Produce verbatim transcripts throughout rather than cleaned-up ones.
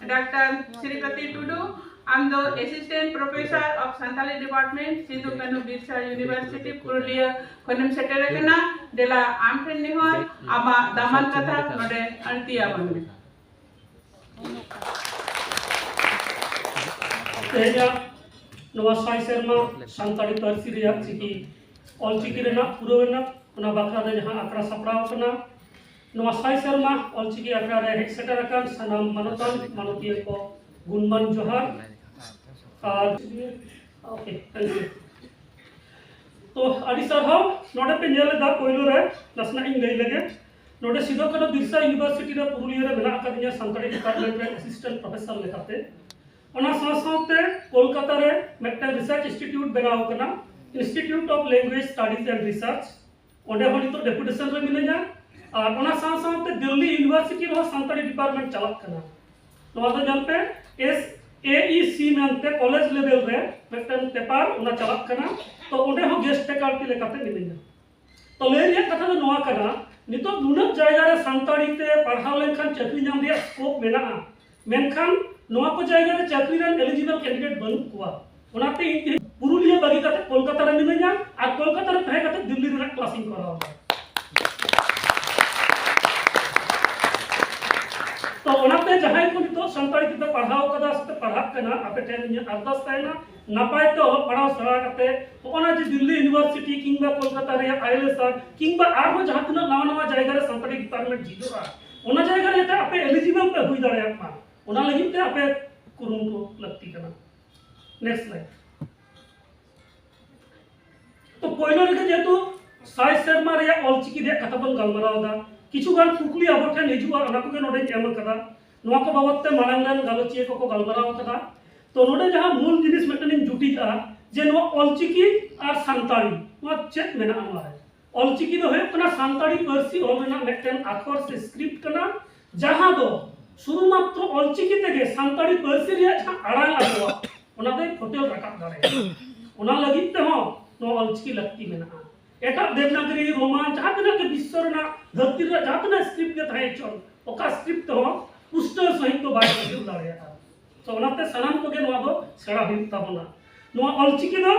Doctor Sripati ᱴᱩᱰᱩ, ᱟᱢ ᱫᱚ Assistant Professor of Santali Department, Sidhu Kanhu Birsa University, Purulia ᱠᱷᱚᱱᱮᱢ ᱥᱮᱴᱮᱨ ᱟᱠᱟᱱᱟ᱾ ᱫᱮᱞᱟ, ᱟᱢ ᱴᱷᱮᱱ ᱱᱮᱦᱚᱨ, ᱟᱢᱟᱜ ᱫᱟᱢᱟᱱ ᱠᱟᱛᱷᱟ ᱱᱚᱰᱮ ᱟᱹᱲᱛᱤ ᱟᱵᱚᱱ ᱢᱮ᱾ ᱛᱮᱦᱮᱧᱟᱜ ᱱᱚᱣᱟ ᱥᱟᱭ ᱥᱮᱨᱢᱟ ᱥᱟᱱᱛᱟᱲᱤ ᱯᱟᱹᱨᱥᱤ ᱨᱮᱭᱟᱜ ᱪᱤᱠᱤ, ᱚᱞᱪᱤᱠᱤ ᱨᱮᱱᱟᱜ ᱯᱩᱨᱟᱹᱣ ᱨᱮᱱᱟᱜ ᱚᱱᱟ ᱵᱟᱠᱷᱨᱟ ᱨᱮ ᱡᱟᱦᱟᱸ ᱟᱠᱷᱲᱟ ᱥᱟᱯᱲᱟᱣ ᱟᱠᱟᱱᱟ, ᱱᱚᱣᱟ ᱥᱟᱭ ᱥᱮᱨᱢᱟ ᱚᱞᱪᱤᱠᱤ ᱟᱠᱷᱲᱟ ᱨᱮ ᱦᱮᱡ ᱥᱮᱴᱮᱨ ᱟᱠᱟᱱ ᱥᱟᱱᱟᱢ ᱢᱟᱱᱚᱛᱟᱱ ᱢᱟᱱᱚᱛᱤᱭᱟᱹ ᱠᱚ, ᱜᱩᱱᱢᱟᱱ ᱡᱚᱦᱟᱨ᱾ ᱟᱨ okay, thank you. ᱛᱚ, ᱟᱹᱰᱤ ᱥᱟᱨᱦᱟᱣ᱾ ᱱᱚᱰᱮ ᱯᱮ ᱧᱮᱞ ᱮᱫᱟ, ᱯᱳᱭᱞᱳ ᱨᱮ ᱱᱟᱥᱮᱱᱟᱜ ᱤᱧ ᱞᱟᱹᱭ ᱞᱮᱜᱮ᱾ ᱱᱚᱰᱮ ᱥᱤᱫᱩ ᱠᱟᱹᱱᱦᱩ ᱵᱤᱨᱥᱟ University ᱨᱮ ᱯᱩᱨᱩᱞᱤᱭᱟᱹ ᱨᱮ ᱢᱮᱱᱟᱜ ᱟᱠᱟᱫᱤᱧᱟ ᱥᱟᱱᱛᱟᱲᱤ department ᱨᱮ assistant professor ᱞᱮᱠᱟᱛᱮ᱾ ᱚᱱᱟ ᱥᱟᱶ ᱥᱟᱶᱛᱮ ᱠᱳᱞᱠᱟᱛᱟ ᱨᱮ ᱢᱤᱫᱴᱟᱝ research institute ᱵᱮᱱᱟᱣ ᱟᱠᱟᱱᱟ, Institute of Language Studies and Research᱾ ᱚᱸᱰᱮ ᱦᱚᱸ ᱱᱤᱛᱚᱜ deputation ᱨᱮ ᱢᱤᱱᱟᱹᱧᱟ᱾ ᱟᱨ ᱚᱱᱟ ᱥᱟᱶ ᱥᱟᱶᱛᱮ ᱫᱤᱞᱞᱤ University ᱨᱮᱦᱚᱸ ᱥᱟᱱᱛᱟᱲᱤ department ᱪᱟᱞᱟᱜ ᱠᱟᱱᱟ᱾ ᱱᱚᱣᱟ ᱫᱚ ᱧᱮᱞ ᱯᱮ, S A E C ᱢᱮᱱᱛᱮ college level ᱨᱮ ᱢᱤᱫᱴᱟᱝ paper ᱚᱱᱟ ᱪᱟᱞᱟᱜ ᱠᱟᱱᱟ᱾ ᱛᱚ, ᱚᱸᱰᱮ ᱦᱚᱸ guest faculty ᱞᱮᱠᱟᱛᱮ ᱢᱤᱱᱟᱹᱧᱟ᱾ ᱛᱚ, ᱞᱟᱹᱭ ᱨᱮᱭᱟᱜ ᱠᱟᱛᱷᱟ ᱫᱚ ᱱᱚᱣᱟ ᱠᱟᱱᱟ, ᱱᱤᱛᱚᱜ ᱱᱩᱱᱟᱹᱜ ᱡᱟᱭᱜᱟ ᱨᱮ ᱥᱟᱱᱛᱟᱲᱤ ᱛᱮ ᱯᱟᱲᱦᱟᱣ ᱞᱮᱱᱠᱷᱟᱱ ᱪᱟᱹᱠᱨᱤ ᱧᱟᱢ ᱨᱮᱭᱟᱜ scope ᱢᱮᱱᱟᱜᱼᱟ, ᱢᱮᱱᱠᱷᱟᱱ ᱱᱚᱣᱟ ᱠᱚ ᱡᱟᱭᱜᱟ ᱨᱮ ᱪᱟᱹᱠᱨᱤ ᱨᱮᱱ eligible candidate ᱵᱟᱹᱱᱩᱜ ᱠᱚᱣᱟ᱾ ᱚᱱᱟᱛᱮ ᱤᱧ ᱛᱮᱦᱮᱧ ᱯᱩᱨᱩᱞᱤᱭᱟᱹ ᱵᱟᱹᱜᱤ ᱠᱟᱛᱮ ᱠᱳᱞᱠᱟᱛᱟ ᱨᱮ ᱢᱤᱱᱟᱹᱧᱟ ᱟᱨ ᱠᱳᱞᱠᱟᱛᱟ ᱨᱮ ᱛᱟᱦᱮᱸ ᱠᱟᱛᱮ ᱫᱤᱞᱞᱤ ᱨᱮᱱᱟᱜ class ᱤᱧ ᱠᱚᱨᱟᱣ ᱮᱫᱟ᱾ ᱛᱚ, ᱚᱱᱟᱛᱮ ᱡᱟᱦᱟᱸᱭ ᱠᱚ ᱱᱤᱛᱚᱜ ᱥᱟᱱᱛᱟᱲᱤ ᱛᱮᱯᱮ ᱯᱟᱲᱦᱟᱣ ᱠᱟᱫᱟ ᱥᱮᱯᱮ ᱯᱟᱲᱦᱟᱜ ᱠᱟᱱᱟ, ᱟᱯᱮ ᱴᱷᱮᱱ ᱤᱧᱟᱹᱜ ᱟᱨᱫᱟᱥ ᱛᱟᱦᱮᱱᱟ, ᱱᱟᱯᱟᱭ ᱛᱮ ᱚᱞᱚᱜ ᱯᱟᱲᱦᱟᱣ ᱥᱮᱬᱟ ᱠᱟᱛᱮ ᱦᱚᱸᱜᱼᱚ ᱱᱟ ᱡᱮ ᱫᱤᱞᱞᱤ University ᱠᱤᱝᱵᱟ ᱠᱳᱞᱠᱟᱛᱟ ᱨᱮᱭᱟᱜ I L S ᱟᱨ ᱠᱤᱝᱵᱟ ᱟᱨᱦᱚᱸ ᱡᱟᱦᱟᱸ ᱛᱤᱱᱟᱹᱜ ᱱᱟᱣᱟ ᱱᱟᱣᱟ ᱡᱟᱭᱜᱟ ᱨᱮ ᱥᱟᱱᱛᱟᱲᱤ department ᱡᱷᱤᱡᱚᱜᱼᱟ, ᱚᱱᱟ ᱡᱟᱭᱜᱟ ᱨᱮ ᱡᱟᱛᱮ ᱟᱯᱮ eligible ᱯᱮ ᱦᱩᱭ ᱫᱟᱲᱮᱭᱟᱜ ᱢᱟ, ᱚᱱᱟ ᱞᱟᱹᱜᱤᱫ ᱛᱮ ᱟᱯᱮ ᱠᱩᱨᱩᱢᱩᱴᱩ ᱞᱟᱹᱠᱛᱤ ᱠᱟᱱᱟ᱾ Next slide. ᱛᱚ, ᱯᱳᱭᱞᱳ ᱨᱮᱜᱮ ᱡᱮᱦᱮᱛᱩ ᱥᱟᱭ ᱥᱮᱨᱢᱟ ᱨᱮᱭᱟᱜ ᱚᱞᱪᱤᱠᱤ ᱨᱮᱭᱟᱜ ᱠᱟᱛᱷᱟ ᱵᱚᱱ ᱜᱟᱞᱢᱟᱨᱟᱣ ᱮᱫᱟ, ᱠᱤᱪᱷᱩ ᱜᱟᱱ ᱠᱩᱠᱞᱤ ᱟᱵᱚ ᱴᱷᱮᱱ ᱦᱤᱡᱩᱜᱼᱟ, ᱚᱱᱟ ᱠᱚᱜᱮ ᱱᱚᱰᱮᱧ ᱮᱢ ᱟᱠᱟᱫᱟ᱾ ᱱᱚᱣᱟ ᱠᱚ ᱵᱟᱵᱚᱛ ᱛᱮ ᱢᱟᱲᱟᱝ ᱨᱮᱱ ᱜᱟᱞᱚᱪᱤᱭᱟᱹ ᱠᱚᱠᱚ ᱜᱟᱞᱢᱟᱨᱟᱣ ᱟᱠᱟᱫᱟ᱾ ᱛᱚ, ᱱᱚᱰᱮ ᱡᱟᱦᱟᱸ ᱢᱩᱞ ᱡᱤᱱᱤᱥ ᱢᱤᱫᱴᱮᱱ ᱤᱧ ᱡᱩᱴᱤᱡ ᱠᱟᱜᱼᱟ, ᱡᱮ ᱱᱚᱣᱟ ᱚᱞᱪᱤᱠᱤ ᱟᱨ ᱥᱟᱱᱛᱟᱲᱤ, ᱱᱚᱣᱟ ᱪᱮᱫ ᱢᱮᱱᱟᱜᱼᱟ ᱱᱚᱣᱟ ᱨᱮ? ᱚᱞᱪᱤᱠᱤ ᱫᱚ ᱦᱩᱭᱩᱜ ᱠᱟᱱᱟ ᱥᱟᱱᱛᱟᱲᱤ ᱯᱟᱹᱨᱥᱤ ᱚᱞ ᱨᱮᱱᱟᱜ ᱢᱤᱫᱴᱮᱱ ᱟᱠᱷᱚᱨ ᱥᱮ script ᱠᱟᱱᱟ, ᱡᱟᱦᱟᱸ ᱫᱚ ᱥᱩᱫᱷᱩ ᱢᱟᱛᱨᱚ ᱚᱞᱪᱤᱠᱤ ᱛᱮᱜᱮ ᱥᱟᱱᱛᱟᱲᱤ ᱯᱟᱹᱨᱥᱤ ᱨᱮᱭᱟᱜ ᱡᱟᱦᱟᱸ ᱟᱲᱟᱝ ᱟᱵᱚᱣᱟᱜ, ᱚᱱᱟ ᱫᱚᱭ ᱯᱷᱩᱴᱮᱞ ᱨᱟᱠᱟᱵ ᱫᱟᱲᱮᱭᱟᱜᱼᱟ᱾ ᱚᱱᱟ ᱞᱟᱹᱜᱤᱫ ᱛᱮᱦᱚᱸ ᱱᱚᱣᱟ ᱚᱞᱪᱤᱠᱤ ᱞᱟᱹᱠᱛᱤ ᱢᱮᱱᱟᱜᱼᱟ᱾ ᱮᱴᱟᱜ ᱫᱮᱵᱽᱱᱟᱜᱚᱨᱤ, ᱨᱳᱢᱟᱱ, ᱡᱟᱦᱟᱸ ᱛᱤᱱᱟᱹᱜ ᱜᱮ ᱵᱤᱥᱥᱚ ᱨᱮᱱᱟᱜ, ᱫᱷᱟᱹᱨᱛᱤ ᱨᱮᱱᱟᱜ ᱡᱟᱦᱟᱸ ᱛᱤᱱᱟᱹᱜ script ᱜᱮ ᱛᱟᱦᱮᱸ ᱦᱚᱪᱚᱱ, ᱚᱠᱟ script ᱛᱮᱦᱚᱸ ᱯᱩᱥᱴᱟᱹᱣ ᱥᱟᱺᱦᱤᱡ ᱫᱚ ᱵᱟᱭ ᱩᱫᱩᱜ ᱫᱟᱲᱮᱭᱟᱜᱼᱟ᱾ ᱛᱚ ᱚᱱᱟᱛᱮ ᱥᱟᱱᱟᱢ ᱠᱚᱜᱮ ᱱᱚᱣᱟ ᱫᱚ ᱥᱮᱬᱟ ᱦᱩᱭᱩᱜ ᱛᱟᱵᱚᱱᱟ᱾ ᱱᱚᱣᱟ ᱚᱞᱪᱤᱠᱤ ᱫᱚ,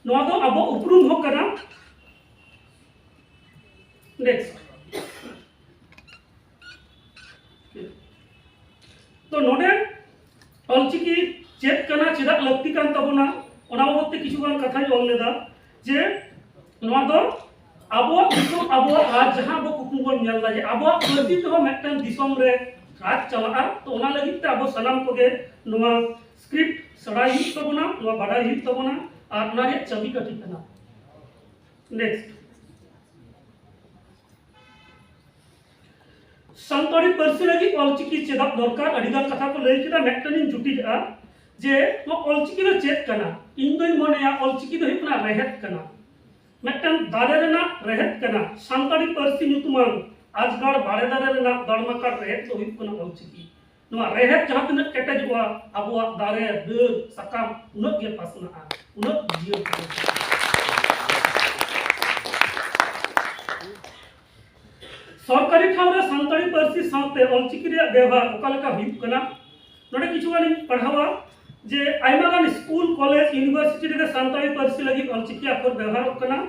ᱱᱚᱣᱟ ᱫᱚ ᱟᱵᱚ ᱩᱯᱨᱩᱢ ᱦᱚᱸ ᱠᱟᱱᱟ᱾ ᱱᱮᱠᱥᱴ᱾ ᱛᱚ ᱱᱚᱰᱮ ᱚᱞᱪᱤᱠᱤ ᱪᱮᱫ ᱠᱟᱱᱟ, ᱪᱮᱫᱟᱜ ᱞᱟᱹᱠᱛᱤ ᱠᱟᱱ ᱛᱟᱵᱚᱱᱟ, ᱚᱱᱟ ᱵᱟᱵᱚᱫ ᱛᱮ ᱠᱤᱪᱷᱩ ᱜᱟᱱ ᱠᱟᱛᱷᱟᱧ ᱚᱞ ᱞᱮᱫᱟ᱾ ᱡᱮ ᱱᱚᱣᱟ ᱫᱚ ᱟᱵᱚᱣᱟᱜ ᱫᱤᱥᱚᱢ, ᱟᱵᱚᱣᱟᱜ ᱨᱟᱡᱽ, ᱡᱟᱦᱟᱸ ᱟᱵᱚ ᱠᱩᱠᱢᱩ ᱵᱚᱱ ᱧᱮᱞ ᱮᱫᱟ, ᱡᱮ ᱟᱵᱚᱣᱟᱜ ᱯᱟᱹᱨᱥᱤ ᱛᱮᱦᱚᱸ ᱢᱤᱫᱴᱟᱝ ᱫᱤᱥᱚᱢ ᱨᱮ ᱨᱟᱡᱽ ᱪᱟᱞᱟᱜᱼᱟ᱾ ᱛᱚ ᱚᱱᱟ ᱞᱟᱹᱜᱤᱫ ᱛᱮ ᱟᱵᱚ ᱥᱟᱱᱟᱢ ᱠᱚᱜᱮ ᱱᱚᱣᱟ ᱥᱠᱨᱤᱯᱴ ᱥᱮᱬᱟᱭ ᱦᱩᱭᱩᱜ ᱛᱟᱵᱚᱱᱟ, ᱱᱚᱣᱟ ᱵᱟᱰᱟᱭ ᱦᱩᱭᱩᱜ ᱛᱟᱵᱚᱱᱟ, ᱟᱨ ᱚᱱᱟ ᱨᱮᱭᱟᱜ ᱪᱟᱹᱵᱤ ᱠᱟᱹᱴᱷᱤ ᱠᱟᱱᱟ᱾ ᱱᱮᱠᱥᱴ᱾ ᱥᱟᱱᱛᱟᱲᱤ ᱯᱟᱹᱨᱥᱤ ᱞᱟᱹᱜᱤᱫ ᱚᱞᱪᱤᱠᱤ ᱪᱮᱫᱟᱜ ᱫᱚᱨᱠᱟᱨ? ᱟᱹᱰᱤ ᱜᱟᱱ ᱠᱟᱛᱷᱟ ᱠᱚ ᱞᱟᱹᱭ ᱠᱮᱫᱟ, ᱢᱤᱫᱴᱮᱱ ᱤᱧ ᱡᱩᱴᱤᱡᱟᱜᱼᱟ ᱡᱮ ᱱᱚᱣᱟ ᱚᱞᱪᱤᱠᱤ ᱫᱚ ᱪᱮᱫ ᱠᱟᱱᱟ? ᱤᱧ ᱫᱚᱧ ᱢᱚᱱᱮᱭᱟ ᱚᱞᱪᱤᱠᱤ ᱫᱚ ᱦᱩᱭᱩᱜ ᱠᱟᱱᱟ ᱨᱮᱦᱮᱫ ᱠᱟᱱᱟ, ᱢᱤᱫᱴᱮᱱ ᱫᱟᱨᱮ ᱨᱮᱱᱟᱜ ᱨᱮᱦᱮᱫ ᱠᱟᱱᱟ᱾ ᱥᱟᱱᱛᱟᱲᱤ ᱯᱟᱹᱨᱥᱤ ᱧᱩᱛᱩᱢᱟᱱ ᱟᱡᱽᱜᱟᱲ ᱵᱟᱲᱮ ᱫᱟᱨᱮ ᱨᱮᱱᱟᱜ ᱫᱟᱲᱢᱟᱠᱟᱲ ᱨᱮᱦᱮᱫ ᱫᱚ ᱦᱩᱭᱩᱜ ᱠᱟᱱᱟ ᱚᱞᱪᱤᱠᱤ᱾ ᱱᱚᱣᱟ ᱨᱮᱦᱮᱫ ᱡᱟᱦᱟᱸ ᱛᱤᱱᱟᱹᱜ ᱠᱮᱴᱮᱡᱚᱜᱼᱟ, ᱟᱵᱚᱣᱟᱜ ᱫᱟᱨᱮ, ᱰᱟᱹᱨ, ᱥᱟᱠᱟᱢ ᱩᱱᱟᱹᱜ ᱜᱮ ᱯᱟᱥᱱᱟᱜᱼᱟ, ᱩᱱᱟᱹᱜ ᱡᱤᱭᱟᱹᱲ ᱛᱟᱦᱮᱱᱟ᱾ ᱥᱚᱨᱠᱟᱨᱤ ᱴᱷᱟᱶ ᱨᱮ ᱥᱟᱱᱛᱟᱲᱤ ᱯᱟᱹᱨᱥᱤ ᱥᱟᱶᱛᱮ ᱚᱞᱪᱤᱠᱤ ᱨᱮᱭᱟᱜ ᱵᱮᱣᱦᱟᱨ ᱚᱠᱟ ᱞᱮᱠᱟ ᱦᱩᱭᱩᱜ ᱠᱟᱱᱟ? ᱱᱚᱰᱮ ᱠᱤᱪᱷᱩ ᱜᱟᱱᱤᱧ ᱯᱟᱲᱦᱟᱣᱟ ᱡᱮ ᱟᱭᱢᱟ ᱜᱟᱱ ᱥᱠᱩᱞ, ᱠᱚᱞᱮᱡᱽ, ᱤᱭᱩᱱᱤᱵᱷᱟᱨᱥᱤᱴᱤ ᱨᱮᱜᱮ ᱥᱟᱱᱛᱟᱲᱤ ᱯᱟᱹᱨᱥᱤ ᱞᱟᱹᱜᱤᱫ ᱚᱞᱪᱤᱠᱤ ᱟᱠᱷᱚᱨ ᱵᱮᱣᱦᱟᱨᱚᱜ ᱠᱟᱱᱟ᱾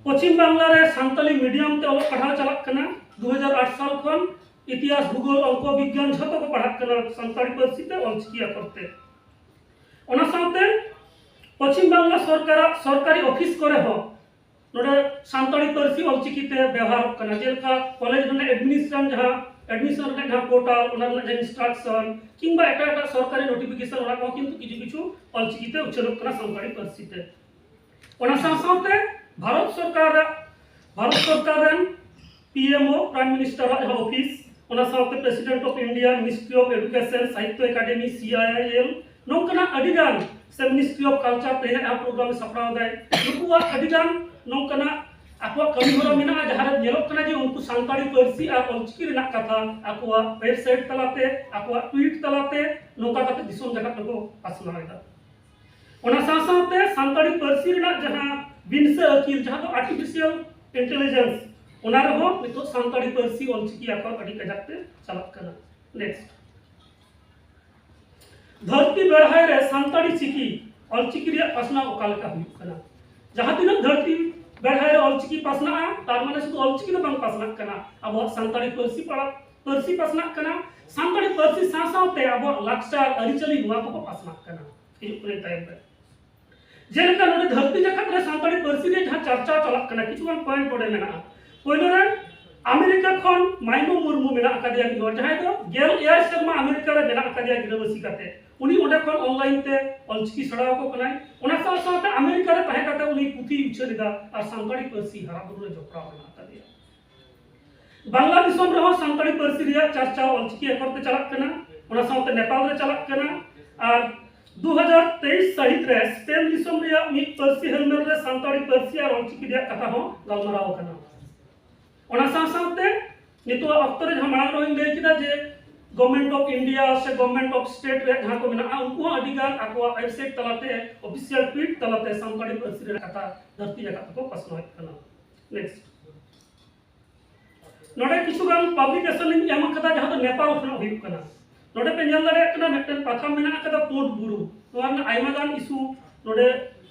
ᱯᱚᱪᱷᱤᱢ ᱵᱟᱝᱞᱟ ᱨᱮ ᱥᱟᱱᱛᱟᱲᱤ ᱢᱤᱰᱤᱭᱟᱢ ᱛᱮ ᱚᱞᱚᱜ ᱯᱟᱲᱦᱟᱣ ᱪᱟᱞᱟᱜ ᱠᱟᱱᱟ᱾ ᱫᱩ ᱦᱟᱡᱟᱨ ᱟᱴ ᱥᱟᱞ ᱠᱷᱚᱱ ᱤᱛᱤᱦᱟᱥ, ᱵᱷᱩᱜᱳᱞ, ᱚᱝᱠᱚ, ᱵᱤᱜᱽᱜᱟᱱ ᱡᱷᱚᱛᱚ ᱠᱚ ᱯᱟᱲᱦᱟᱜ ᱠᱟᱱᱟ ᱥᱟᱱᱛᱟᱲᱤ ᱯᱟᱹᱨᱥᱤ ᱛᱮ ᱚᱞᱪᱤᱠᱤ ᱟᱠᱷᱚᱨ ᱛᱮ᱾ ᱚᱱᱟ ᱥᱟᱶᱛᱮ ᱯᱚᱪᱷᱤᱢ ᱵᱟᱝᱞᱟ ᱥᱚᱨᱠᱟᱨᱟᱜ ᱥᱚᱨᱠᱟᱨᱤ ᱚᱯᱷᱤᱥ ᱠᱚᱨᱮ ᱦᱚᱸ ᱱᱚᱰᱮ ᱥᱟᱱᱛᱟᱲᱤ ᱯᱟᱹᱨᱥᱤ ᱚᱞᱪᱤᱠᱤ ᱛᱮ ᱵᱮᱣᱦᱟᱨᱚᱜ ᱠᱟᱱᱟ, ᱡᱮᱞᱮᱠᱟ ᱠᱚᱞᱮᱡᱽ ᱨᱮᱱᱟᱜ ᱮᱰᱢᱤᱱᱤᱥᱴᱨᱮᱥᱚᱱ, ᱡᱟᱦᱟᱸ ᱮᱰᱢᱤᱥᱚᱱ ᱨᱮᱱᱟᱜ ᱡᱟᱦᱟᱸ ᱯᱳᱨᱴᱟᱞ, ᱚᱱᱟ ᱨᱮᱱᱟᱜ ᱡᱟᱦᱟᱸ ᱤᱱᱥᱴᱨᱟᱠᱥᱚᱱ ᱠᱤᱝᱵᱟ ᱮᱴᱟᱜ ᱮᱴᱟᱜ ᱥᱚᱨᱠᱟᱨᱤ ᱱᱳᱴᱤᱯᱷᱤᱠᱮᱥᱚᱱ, ᱚᱱᱟ ᱠᱚᱦᱚᱸ ᱠᱤᱱᱛᱩ ᱠᱤᱪᱷᱩ ᱠᱤᱪᱷᱩ ᱚᱞᱪᱤᱠᱤ ᱛᱮ ᱩᱪᱷᱟᱹᱱᱚᱜ ᱠᱟᱱᱟ ᱥᱟᱱᱛᱟᱲᱤ ᱯᱟᱹᱨᱥᱤ ᱛᱮ᱾ ᱚᱱᱟ ᱥᱟᱶ ᱥᱟᱶᱛᱮ ᱵᱷᱟᱨᱚᱛ ᱥᱚᱨᱠᱟᱨᱟᱜ, ᱵᱷᱟᱨᱚᱛ ᱥᱚᱨᱠᱟᱨ ᱨᱮᱱ ᱯᱤ ᱮᱢ ᱳ, ᱯᱨᱟᱭᱤᱢ ᱢᱤᱱᱤᱥᱴᱟᱨᱟᱜ ᱡᱟᱦᱟᱸ ᱚᱯᱷᱤᱥ, ᱚᱱᱟ ᱥᱟᱶᱛᱮ president of India, ministry of education, Sahitya Akademi, C I I L, ᱱᱚᱝᱠᱟᱱᱟᱜ ᱟᱹᱰᱤ ᱜᱟᱱ, ᱥᱮ ᱢᱤᱱᱤᱥᱴᱨᱤ ᱚᱯᱷ ᱠᱟᱞᱪᱟᱨ ᱛᱮᱦᱮᱧᱟᱜ ᱡᱟᱦᱟᱸ ᱯᱨᱳᱜᱨᱟᱢ ᱥᱟᱯᱲᱟᱣ ᱫᱟᱭ, ᱱᱩᱠᱩᱣᱟᱜ ᱟᱹᱰᱤ ᱜᱟᱱ ᱱᱚᱝᱠᱟᱱᱟᱜ ᱟᱠᱚᱣᱟᱜ ᱠᱟᱹᱢᱤ ᱦᱚᱨᱟ ᱢᱮᱱᱟᱜᱼᱟ, ᱡᱟᱦᱟᱸ ᱨᱮ ᱧᱮᱞᱚᱜ ᱠᱟᱱᱟ ᱡᱮ ᱩᱱᱠᱩ ᱥᱟᱱᱛᱟᱲᱤ ᱯᱟᱹᱨᱥᱤ ᱟᱨ ᱚᱞᱪᱤᱠᱤ ᱨᱮᱱᱟᱜ ᱠᱟᱛᱷᱟ ᱟᱠᱚᱣᱟᱜ ᱣᱮᱵᱥᱟᱭᱤᱴ ᱛᱟᱞᱟᱛᱮ, ᱟᱠᱚᱣᱟᱜ ᱴᱩᱭᱤᱴ ᱛᱟᱞᱟᱛᱮ ᱱᱚᱝᱠᱟ ᱠᱟᱛᱮ ᱫᱤᱥᱚᱢ ᱡᱟᱠᱟᱛ ᱨᱮᱠᱚ ᱯᱟᱥᱱᱟᱣ ᱮᱫᱟ᱾ ᱚᱱᱟ ᱥᱟᱶ ᱥᱟᱶᱛᱮ ᱥᱟᱱᱛᱟᱲᱤ ᱯᱟᱹᱨᱥᱤ ᱨᱮᱱᱟᱜ ᱡᱟᱦᱟᱸ ᱵᱤᱱᱥᱟᱹ ᱟᱹᱠᱤᱞ, ᱡᱟᱦᱟᱸ ᱫᱚ ᱟᱨᱴᱤᱯᱷᱤᱥᱤᱭᱟᱞ ᱤᱱᱴᱮᱞᱤᱡᱮᱱᱥ, ᱚᱱᱟ ᱨᱮᱦᱚᱸ ᱱᱤᱛᱚᱜ ᱥᱟᱱᱛᱟᱲᱤ ᱯᱟᱹᱨᱥᱤ ᱚᱞᱪᱤᱠᱤ ᱟᱠᱷᱚᱨ ᱟᱹᱰᱤ ᱠᱟᱡᱟᱠ ᱛᱮ ᱪᱟᱞᱟᱜ ᱠᱟᱱᱟ᱾ ᱱᱮᱠᱥᱴ, ᱫᱷᱟᱹᱨᱛᱤ ᱵᱮᱲᱦᱟᱭ ᱨᱮ ᱥᱟᱱᱛᱟᱲᱤ ᱪᱤᱠᱤ ᱚᱞᱪᱤᱠᱤ ᱨᱮᱭᱟᱜ ᱯᱟᱥᱱᱟᱣ ᱚᱠᱟ ᱞᱮᱠᱟ ᱦᱩᱭᱩᱜ ᱠᱟᱱᱟ? ᱡᱟᱦᱟᱸ ᱛᱤᱱᱟᱹᱜ ᱫᱷᱟᱹᱨᱛᱤ ᱵᱮᱲᱦᱟᱭ ᱨᱮ ᱚᱞᱪᱤᱠᱤ ᱯᱟᱥᱱᱟᱜᱼᱟ, ᱛᱟᱨ ᱢᱟᱱᱮ ᱥᱩᱫᱷᱩ ᱚᱞᱪᱤᱠᱤ ᱫᱚ ᱵᱟᱝ ᱯᱟᱥᱱᱟᱜ ᱠᱟᱱᱟ, ᱟᱵᱚᱣᱟᱜ ᱥᱟᱱᱛᱟᱲᱤ ᱯᱟᱹᱨᱥᱤ ᱯᱟᱲᱟ-, ᱯᱟᱹᱨᱥᱤ ᱯᱟᱥᱱᱟᱜ ᱠᱟᱱᱟ᱾ ᱥᱟᱱᱛᱟᱲᱤ ᱯᱟᱹᱨᱥᱤ ᱥᱟᱶ ᱥᱟᱶᱛᱮ ᱟᱵᱚᱣᱟᱜ ᱞᱟᱠᱪᱟᱨ, ᱟᱹᱨᱤᱪᱟᱹᱞᱤ, ᱱᱚᱣᱟ ᱠᱚᱠᱚ ᱯᱟᱥᱱᱟᱜ ᱠᱟᱱᱟ ᱦᱤᱡᱩᱜ ᱠᱟᱱ ᱴᱟᱭᱤᱢ ᱨᱮ᱾ ᱡᱮᱞᱮᱠᱟ ᱱᱚᱰᱮ ᱫᱷᱟᱹᱨᱛᱤ ᱡᱟᱠᱟᱛ ᱨᱮ ᱥᱟᱱᱛᱟᱲᱤ ᱯᱟᱹᱨᱥᱤ ᱨᱮᱭᱟᱜ ᱡᱟᱦᱟᱸ ᱪᱟᱨᱪᱟᱣ ᱪᱟᱞᱟᱜ ᱠᱟᱱᱟ, ᱠᱤᱪᱷᱩᱜᱟᱱ ᱯᱚᱭᱮᱱᱴ ᱱᱚᱰᱮ ᱢᱮᱱᱟᱜᱼᱟ᱾ ᱯᱳᱭᱞᱳ ᱨᱮ ᱟᱢᱮᱨᱤᱠᱟ ᱠᱷᱚᱱ ᱢᱟᱭᱱᱚ ᱢᱩᱨᱢᱩ ᱢᱮᱱᱟᱜ ᱟᱠᱟᱫᱮᱭᱟ ᱢᱤᱫ ᱦᱚᱲ, ᱡᱟᱦᱟᱸᱭ ᱫᱚ ᱜᱮᱞ ᱮᱭᱟᱭ ᱥᱮᱨᱢᱟ ᱟᱢᱮᱨᱤᱠᱟ ᱨᱮ ᱢᱮᱱᱟᱜ ᱟᱠᱟᱫᱮᱭᱟ ᱜᱤᱨᱟᱹᱵᱟᱹᱥᱤ ᱠᱟᱛᱮ᱾ ᱩᱱᱤ ᱚᱸᱰᱮ ᱠᱷᱚᱱ ᱚᱱᱞᱟᱭᱤᱱ ᱛᱮ ᱚᱞᱪᱤᱠᱤ ᱥᱮᱬᱟ ᱟᱠᱚ ᱠᱟᱱᱟᱭ᱾ ᱚᱱᱟ ᱥᱟᱶ ᱥᱟᱶᱛᱮ ᱟᱢᱮᱨᱤᱠᱟ ᱨᱮ ᱛᱟᱦᱮᱸ ᱠᱟᱛᱮ ᱩᱱᱤ ᱯᱩᱛᱷᱤ ᱩᱪᱷᱟᱹᱱ ᱮᱫᱟ ᱟᱨ ᱥᱟᱱᱛᱟᱲᱤ ᱯᱟᱹᱨᱥᱤ ᱦᱟᱨᱟ ᱵᱩᱨᱩ ᱨᱮ ᱡᱚᱯᱲᱟᱣ ᱢᱮᱱᱟᱜ ᱟᱠᱟᱫᱮᱭᱟ᱾ ᱵᱟᱝᱞᱟ ᱫᱤᱥᱚᱢ ᱨᱮᱦᱚᱸ ᱥᱟᱱᱛᱟᱲᱤ ᱯᱟᱹᱨᱥᱤ ᱨᱮᱭᱟᱜ ᱪᱟᱨᱪᱟᱣ ᱚᱞᱪᱤᱠᱤ ᱟᱠᱷᱚᱨ ᱛᱮ ᱪᱟᱞᱟᱜ ᱠᱟᱱᱟ, ᱚᱱᱟ ᱥᱟᱶᱛᱮ ᱱᱮᱯᱟᱞ ᱨᱮ ᱪᱟᱞᱟᱜ ᱠᱟᱱᱟ᱾ ᱟᱨ ᱫᱩ ᱦᱟᱡᱟᱨ ᱛᱮᱭᱤᱥ ᱥᱟᱹᱦᱤᱛ ᱨᱮ ᱥᱯᱮᱱ ᱫᱤᱥᱚᱢ ᱨᱮᱭᱟᱜ ᱢᱤᱫ ᱯᱟᱹᱨᱥᱤ ᱦᱮᱞᱢᱮᱞ ᱨᱮ ᱥᱟᱱᱛᱟᱲᱤ ᱯᱟᱹᱨᱥᱤ ᱟᱨ ᱚᱞᱪᱤᱠᱤ ᱨᱮᱭᱟᱜ ᱠᱟᱛᱷᱟ ᱦᱚᱸ ᱜᱟᱞᱢᱟᱨᱟᱣ ᱟᱠᱟᱱᱟ᱾ ᱚᱱᱟ ᱥᱟᱶ ᱥᱟᱶᱛᱮ ᱱᱤᱛᱚᱜ ᱚᱠᱛᱚ ᱨᱮ ᱡᱟᱦᱟᱸ ᱢᱟᱲᱟᱝ ᱨᱮᱦᱚᱸᱧ ᱞᱟᱹᱭ ᱠᱮᱫᱟ ᱡᱮ Government of India ᱥᱮ Government of State ᱨᱮᱭᱟᱜ ᱡᱟᱦᱟᱸ ᱠᱚ ᱢᱮᱱᱟᱜᱼᱟ, ᱩᱱᱠᱩ ᱦᱚᱸ ᱟᱹᱰᱤ ᱜᱟᱱ ᱟᱠᱚᱣᱟᱜ ᱣᱮᱵᱥᱟᱭᱤᱴ ᱛᱟᱞᱟᱛᱮ, ᱚᱯᱷᱤᱥᱤᱭᱟᱞ ᱴᱩᱭᱤᱴ ᱛᱟᱞᱟᱛᱮ ᱥᱟᱱᱛᱟᱲᱤ ᱯᱟᱹᱨᱥᱤ ᱨᱮᱱᱟᱜ ᱠᱟᱛᱷᱟ ᱫᱷᱟᱹᱨᱛᱤ ᱡᱟᱠᱟᱛ ᱛᱮᱠᱚ ᱯᱟᱥᱱᱟᱣᱮᱫ ᱠᱟᱱᱟ᱾ ᱱᱮᱠᱥᱴ, ᱱᱚᱰᱮ ᱠᱤᱪᱷᱩ ᱜᱟᱱ ᱯᱟᱵᱽᱞᱤᱠᱮᱥᱚᱱ ᱤᱧ ᱮᱢ ᱟᱠᱟᱫᱟ, ᱡᱟᱦᱟᱸ ᱫᱚ ᱱᱮᱯᱟᱞ ᱠᱷᱚᱱᱟᱜ ᱦᱩᱭᱩᱜ ᱠᱟᱱᱟ᱾ ᱱᱚᱰᱮ ᱯᱮ ᱧᱮᱞ ᱫᱟᱲᱮᱭᱟᱜ ᱠᱟᱱᱟ, ᱢᱤᱫᱴᱮᱱ ᱯᱟᱛᱷᱟᱢ ᱢᱮᱱᱟᱜ ᱟᱠᱟᱫᱟ ᱯᱩᱸᱰ ᱵᱩᱨᱩ᱾ ᱱᱚᱣᱟ ᱨᱮᱱᱟᱜ ᱟᱭᱢᱟ ᱜᱟᱱ ᱤᱥᱩ ᱱᱚᱰᱮ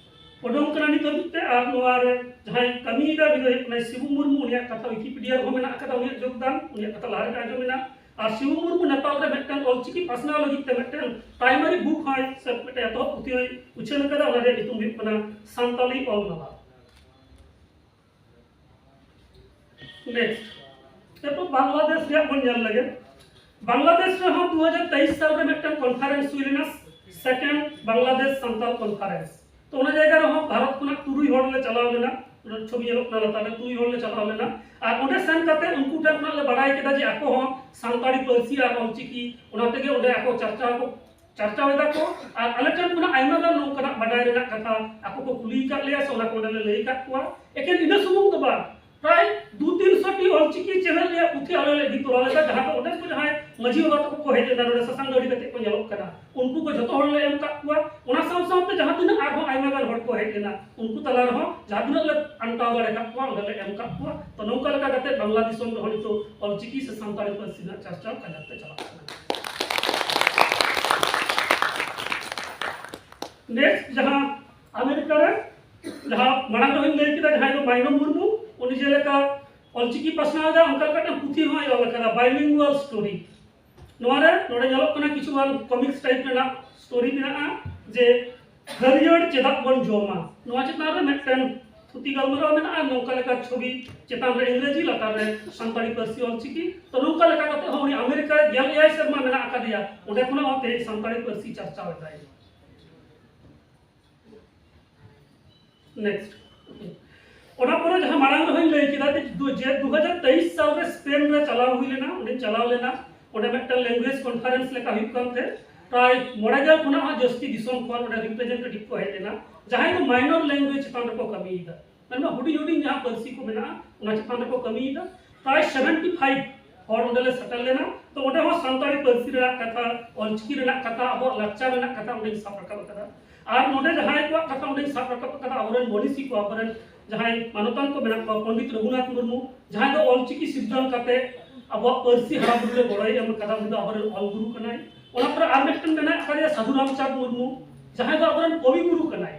ᱩᱰᱩᱝ ᱠᱟᱱᱟ ᱱᱤᱛ ᱦᱟᱹᱵᱤᱡ ᱛᱮ, ᱟᱨ ᱱᱚᱣᱟ ᱨᱮ ᱡᱟᱦᱟᱸᱭ ᱠᱟᱹᱢᱤᱭᱮᱫᱟ ᱩᱱᱤ ᱫᱚ ᱦᱩᱭᱩᱜ ᱠᱟᱱᱟᱭ ᱥᱤᱵᱩ ᱢᱩᱨᱢᱩ᱾ ᱩᱱᱤᱭᱟᱜ ᱠᱟᱛᱷᱟ ᱣᱤᱠᱤᱯᱤᱰᱤᱭᱟ ᱨᱮᱦᱚᱸ ᱢᱮᱱᱟᱜ ᱟᱠᱟᱫᱟ, ᱩᱱᱤᱭᱟᱜ ᱡᱳᱜᱽᱫᱟᱱ, ᱩᱱᱤᱭᱟᱜ ᱠᱟᱛᱷᱟ ᱞᱟᱦᱟ ᱨᱮᱜᱮ ᱟᱸᱡᱚᱢ ᱮᱱᱟ᱾ ᱟᱨ ᱥᱤᱵᱩ ᱢᱩᱨᱢᱩ ᱱᱮᱯᱟᱞ ᱨᱮ ᱢᱤᱫᱴᱮᱱ ᱚᱞᱪᱤᱠᱤ ᱯᱟᱥᱱᱟᱣ ᱞᱟᱹᱜᱤᱫ ᱛᱮ ᱢᱤᱫᱴᱮᱱ ᱯᱨᱟᱭᱢᱟᱨᱤ ᱵᱩᱠ ᱦᱚᱸᱭ ᱥᱮ ᱢᱤᱫᱴᱮᱱ ᱮᱛᱚᱦᱚᱵ ᱯᱩᱛᱷᱤ ᱦᱚᱸᱭ ᱩᱪᱷᱟᱹᱱ ᱟᱠᱟᱫᱟ, ᱚᱱᱟ ᱨᱮᱭᱟᱜ ᱧᱩᱛᱩᱢ ᱦᱩᱭᱩᱜ ᱠᱟᱱᱟ ᱥᱟᱱᱛᱟᱞᱤ ᱚᱞ ᱢᱟᱞᱟ᱾ ᱱᱮᱠᱥᱴ, ᱮᱨᱯᱚᱨ ᱵᱟᱝᱞᱟᱫᱮᱥ ᱨᱮᱭᱟᱜ ᱵᱚᱱ ᱧᱮᱞ ᱞᱮᱜᱮ᱾ ᱵᱟᱝᱞᱟᱫᱮᱥ ᱨᱮᱦᱚᱸ ᱫᱩ ᱦᱟᱡᱟᱨ ᱛᱮᱭᱤᱥ ᱥᱟᱞ ᱨᱮ ᱢᱤᱫᱴᱟᱝ ᱠᱚᱱᱯᱷᱟᱨᱮᱱᱥ ᱦᱩᱭ ᱞᱮᱱᱟ, ᱥᱮᱠᱮᱱᱰ ᱵᱟᱝᱞᱟᱫᱮᱥ ᱥᱟᱱᱛᱟᱞ ᱠᱚᱱᱯᱷᱟᱨᱮᱱᱥ᱾ ᱛᱚ ᱚᱱᱟ ᱡᱟᱭᱜᱟ ᱨᱮᱦᱚᱸ ᱵᱷᱟᱨᱚᱛ ᱠᱷᱚᱱᱟᱜ ᱛᱩᱨᱩᱭ ᱦᱚᱲ ᱞᱮ ᱪᱟᱞᱟᱣ ᱞᱮᱱᱟ᱾ ᱚᱱᱟ ᱪᱷᱚᱵᱤ ᱧᱮᱞᱚᱜ ᱠᱟᱱᱟ ᱞᱟᱛᱟᱨ ᱨᱮ, ᱛᱩᱨᱩᱭ ᱦᱚᱲ ᱞᱮ ᱪᱟᱞᱟᱣ ᱞᱮᱱᱟ᱾ ᱟᱨ ᱚᱸᱰᱮ ᱥᱮᱱ ᱠᱟᱛᱮ ᱩᱱᱠᱩ ᱴᱷᱮᱱ ᱠᱷᱚᱱᱟᱜ ᱞᱮ ᱵᱟᱲᱟᱭ ᱠᱮᱫᱟ ᱡᱮ ᱟᱠᱚ ᱦᱚᱸ ᱥᱟᱱᱛᱟᱲᱤ ᱯᱟᱹᱨᱥᱤ ᱟᱨ ᱚᱞᱪᱤᱠᱤ, ᱚᱱᱟ ᱛᱮᱜᱮ ᱚᱸᱰᱮ ᱟᱠᱚ ᱪᱟᱨᱪᱟᱣ ᱠᱚ ᱪᱟᱨᱪᱟᱣ ᱮᱫᱟ ᱠᱚ᱾ ᱟᱨ ᱟᱞᱮ ᱴᱷᱮᱱ ᱠᱷᱚᱱᱟᱜ ᱟᱭᱢᱟ ᱜᱟᱱ ᱱᱚᱝᱠᱟᱱᱟᱜ ᱵᱟᱰᱟᱭ ᱨᱮᱱᱟᱜ ᱠᱟᱛᱷᱟ ᱟᱠᱚ ᱠᱚ ᱠᱩᱞᱤ ᱟᱠᱟᱫ ᱞᱮᱭᱟ ᱥᱮ ᱚᱱᱟ ᱠᱚ ᱚᱸᱰᱮ ᱞᱮ ᱞᱟᱹᱭ ᱟᱠᱟᱫ ᱠᱚᱣᱟ᱾ ᱮᱠᱮᱱ ᱤᱱᱟᱹ ᱥᱩᱢᱩᱝ ᱫᱚ ᱵᱟᱝ, ᱯᱨᱟᱭ ᱫᱩ ᱛᱤᱱᱥᱚ ᱴᱤ ᱚᱞᱪᱤᱠᱤ ᱪᱮᱱᱮᱞ ᱨᱮᱭᱟᱜ ᱯᱩᱛᱷᱤ ᱟᱞᱮ ᱞᱮ ᱤᱫᱤ ᱛᱚᱨᱟ ᱞᱮᱫᱟ, ᱡᱟᱦᱟᱸ ᱫᱚ ᱚᱸᱰᱮ ᱠᱚ ᱡᱟᱦᱟᱸᱭ ᱢᱟᱹᱡᱷᱤ ᱵᱟᱵᱟ ᱛᱟᱠᱚ ᱠᱚ ᱦᱮᱡ ᱞᱮᱱᱟ, ᱱᱚᱰᱮ ᱥᱟᱥᱟᱝ ᱫᱟᱹᱲᱤ ᱠᱟᱛᱮ ᱠᱚ ᱧᱮᱞᱚᱜ ᱠᱟᱱᱟ, ᱩᱱᱠᱩ ᱠᱚ ᱡᱷᱚᱛᱚ ᱦᱚᱲ ᱞᱮ ᱮᱢ ᱠᱟᱜ ᱠᱚᱣᱟ᱾ ᱚᱱᱟ ᱥᱟᱶ ᱥᱟᱶᱛᱮ ᱡᱟᱦᱟᱸ ᱛᱤᱱᱟᱹᱜ ᱟᱨᱦᱚᱸ ᱟᱭᱢᱟ ᱜᱟᱱ ᱦᱚᱲ ᱠᱚ ᱦᱮᱡ ᱞᱮᱱᱟ, ᱩᱱᱠᱩ ᱛᱟᱞᱟ ᱨᱮᱦᱚᱸ ᱡᱟᱦᱟᱸ ᱛᱤᱱᱟᱹᱜ ᱞᱮ ᱟᱱᱴᱟᱣ ᱫᱟᱲᱮ ᱠᱟᱜ ᱠᱚᱣᱟ, ᱚᱸᱰᱮ ᱞᱮ ᱮᱢ ᱠᱟᱜ ᱠᱚᱣᱟ᱾ ᱛᱚ, ᱱᱚᱝᱠᱟ ᱞᱮᱠᱟ ᱠᱟᱛᱮ ᱵᱟᱝᱞᱟ ᱫᱤᱥᱚᱢ ᱨᱮᱦᱚᱸ ᱱᱤᱛᱚᱜ ᱚᱞᱪᱤᱠᱤ ᱥᱮ ᱥᱟᱱᱛᱟᱲᱤ ᱯᱟᱹᱨᱥᱤ ᱨᱮᱱᱟᱜ ᱪᱟᱨᱪᱟᱣ ᱠᱟᱡᱟᱠ ᱛᱮ ᱪᱟᱞᱟᱜ ᱠᱟᱱᱟ᱾ ᱱᱮᱠᱥᱴ, ᱡᱟᱦᱟᱸ ᱟᱢᱮᱨᱤᱠᱟ ᱨᱮ, ᱡᱟᱦᱟᱸ ᱢᱟᱲᱟᱝ ᱨᱮᱦᱚᱸᱧ ᱞᱟᱹᱭ ᱠᱮᱫᱟ, ᱡᱟᱦᱟᱸᱭ ᱫᱚ ᱢᱟᱭᱱᱚ ᱢᱩᱨᱢᱩ, ᱩᱱᱤ ᱡᱮᱞᱮᱠᱟ ᱚᱞᱪᱤᱠᱤ ᱯᱟᱥᱱᱟᱣ ᱮᱫᱟ, ᱚᱱᱠᱟ ᱞᱮᱠᱟᱛᱮ ᱯᱩᱛᱷᱤ ᱦᱚᱸᱭ ᱚᱞ ᱟᱠᱟᱫᱟ, ᱵᱟᱭᱞᱤᱝᱜᱩᱣᱟᱞ ᱥᱴᱳᱨᱤ᱾ ᱱᱚᱣᱟ ᱨᱮ ᱱᱚᱰᱮ ᱧᱮᱞᱚᱜ ᱠᱟᱱᱟ ᱠᱤᱪᱷᱩ ᱜᱟᱱ ᱠᱚᱢᱤᱠᱥ ᱴᱟᱭᱤᱯ ᱨᱮᱱᱟᱜ ᱥᱴᱳᱨᱤ ᱢᱮᱱᱟᱜᱼᱟ, ᱡᱮ ᱦᱟᱹᱨᱭᱟᱹᱲ ᱪᱮᱫᱟᱜ ᱵᱚᱱ ᱡᱚᱢᱟ, ᱱᱚᱣᱟ ᱪᱮᱛᱟᱱ ᱨᱮ ᱢᱤᱫᱴᱮᱱ ᱛᱷᱩᱛᱤ ᱜᱟᱞᱢᱟᱨᱟᱣ ᱢᱮᱱᱟᱜᱼᱟ᱾ ᱱᱚᱝᱠᱟ ᱞᱮᱠᱟ ᱪᱷᱚᱵᱤ, ᱪᱮᱛᱟᱱ ᱨᱮ ᱤᱝᱨᱮᱡᱤ, ᱞᱟᱛᱟᱨ ᱨᱮ ᱥᱟᱱᱛᱟᱲᱤ ᱯᱟᱹᱨᱥᱤ ᱚᱞᱪᱤᱠᱤ᱾ ᱛᱚ, ᱱᱚᱝᱠᱟ ᱞᱮᱠᱟ ᱠᱟᱛᱮ ᱦᱚᱸ ᱩᱱᱤ ᱟᱢᱮᱨᱤᱠᱟ ᱨᱮ ᱜᱮᱞ ᱮᱭᱟᱭ ᱥᱮᱨᱢᱟ ᱢᱮᱱᱟᱜ ᱟᱠᱟᱫᱮᱭᱟ, ᱚᱸᱰᱮ ᱠᱷᱚᱱᱟᱜ ᱦᱚᱸ ᱛᱮᱦᱮᱧ ᱥᱟᱱᱛᱟᱲᱤ ᱯᱟᱹᱨᱥᱤ ᱪᱟᱨᱪᱟᱣ ᱮᱫᱟᱭ᱾ ᱱᱮᱠᱥᱴ, ᱚᱱᱟ ᱯᱚᱨᱮ ᱡᱟᱦᱟᱸ ᱢᱟᱲᱟᱝ ᱨᱮᱦᱚᱸᱧ ᱞᱟᱹᱭ ᱠᱮᱫᱟ ᱡᱮ ᱫᱩ-, ᱡᱮ ᱫᱩ ᱦᱟᱡᱟᱨ ᱛᱮᱭᱤᱥ ᱥᱟᱞ ᱨᱮ ᱥᱯᱮᱱ ᱨᱮ ᱪᱟᱞᱟᱣ ᱦᱩᱭ ᱞᱮᱱᱟ, ᱚᱸᱰᱮᱧ ᱪᱟᱞᱟᱣ ᱞᱮᱱᱟ᱾ ᱚᱸᱰᱮ ᱢᱤᱫᱴᱟᱝ ᱞᱮᱝᱜᱩᱭᱮᱡᱽ ᱠᱚᱱᱯᱷᱟᱨᱮᱱᱥ ᱞᱮᱠᱟ ᱦᱩᱭᱩᱜ ᱠᱟᱱ ᱛᱮ, ᱯᱨᱟᱭ ᱢᱚᱬᱮ ᱜᱮᱞ ᱠᱷᱚᱱᱟᱜ ᱦᱚᱸ ᱡᱟᱹᱥᱛᱤ ᱫᱤᱥᱚᱢ ᱠᱷᱚᱱ ᱚᱸᱰᱮ ᱨᱤᱯᱨᱮᱡᱮᱱᱴᱮᱴᱤᱵᱷ ᱠᱚ ᱦᱮᱡ ᱞᱮᱱᱟ, ᱡᱟᱦᱟᱸᱭ ᱫᱚ ᱢᱟᱭᱱᱚᱨ ᱞᱮᱝᱜᱩᱭᱮᱡᱽ ᱪᱮᱛᱟᱱ ᱨᱮᱠᱚ ᱠᱟᱹᱢᱤᱭᱮᱫᱟ᱾ ᱢᱮᱱᱢᱟ ᱦᱩᱰᱤᱧ ᱦᱩᱰᱤᱧ ᱡᱟᱦᱟᱸ ᱯᱟᱹᱨᱥᱤ ᱠᱚ ᱢᱮᱱᱟᱜᱼᱟ, ᱚᱱᱟ ᱪᱮᱛᱟᱱ ᱨᱮᱠᱚ ᱠᱟᱹᱢᱤᱭᱮᱫᱟ᱾ ᱯᱨᱟᱭ ᱥᱮᱵᱷᱮᱱᱴᱤ ᱯᱷᱟᱭᱤᱵᱷ ᱦᱚᱲ ᱚᱸᱰᱮ ᱞᱮ ᱥᱮᱴᱮᱨ ᱞᱮᱱᱟ᱾ ᱛᱚ, ᱚᱸᱰᱮ ᱦᱚᱸ ᱥᱟᱱᱛᱟᱲᱤ ᱯᱟᱹᱨᱥᱤ ᱨᱮᱱᱟᱜ ᱠᱟᱛᱷᱟ, ᱚᱞᱪᱤᱠᱤ ᱨᱮᱱᱟᱜ ᱠᱟᱛᱷᱟ, ᱟᱵᱚᱣᱟᱜ ᱞᱟᱠᱪᱟᱨ ᱨᱮᱱᱟᱜ ᱠᱟᱛᱷᱟ ᱚᱸᱰᱮᱧ ᱥᱟᱵ ᱨᱟᱠᱟᱵ ᱟᱠᱟᱫᱟ᱾ ᱟᱨ ᱱᱚᱰᱮ ᱡᱟᱦᱟᱸᱭ ᱠᱚᱣᱟᱜ ᱠᱟᱛᱷᱟ ᱚᱸᱰᱮᱧ ᱥᱟᱵ ᱨᱟᱠᱟᱵ ᱟᱠᱟᱫᱟ, ᱟᱵᱚᱨᱮᱱ ᱢᱚᱱᱤᱥᱤ ᱠᱚ, ᱟᱵᱚᱨᱮᱱ ᱡᱟᱦᱟᱸᱭ ᱢᱟᱱᱚᱛᱟᱱ ᱠᱚ ᱢᱮᱱᱟᱜ ᱠᱚᱣᱟ, ᱯᱚᱱᱰᱤᱛ ᱨᱚᱜᱷᱩᱱᱟᱛᱷ ᱢᱩᱨᱢᱩ, ᱡᱟᱦᱟᱸᱭ ᱫᱚ ᱚᱞᱪᱤᱠᱤ ᱥᱤᱨᱡᱚᱱ ᱠᱟᱛᱮ ᱟᱵᱚᱣᱟᱜ ᱯᱟᱹᱨᱥᱤ ᱦᱟᱨᱟ ᱵᱩᱨᱩ ᱨᱮ ᱜᱚᱲᱚᱭ ᱮᱢ ᱟᱠᱟᱫᱟ, ᱩᱱᱤ ᱫᱚ ᱟᱵᱚᱨᱮᱱ ᱚᱞ ᱜᱩᱨᱩ ᱠᱟᱱᱟᱭ᱾ ᱚᱱᱟ ᱯᱚᱨᱮ ᱟᱨ ᱢᱤᱫᱴᱮᱱ ᱢᱮᱱᱟᱜ ᱟᱠᱟᱫᱮᱭᱟ ᱥᱟᱫᱷᱩ ᱨᱟᱢᱪᱟᱸᱫᱽ ᱢᱩᱨᱢᱩ, ᱡᱟᱦᱟᱸᱭ ᱫᱚ ᱟᱵᱚᱨᱮᱱ ᱠᱚᱵᱤ ᱜᱩᱨᱩ ᱠᱟᱱᱟᱭ᱾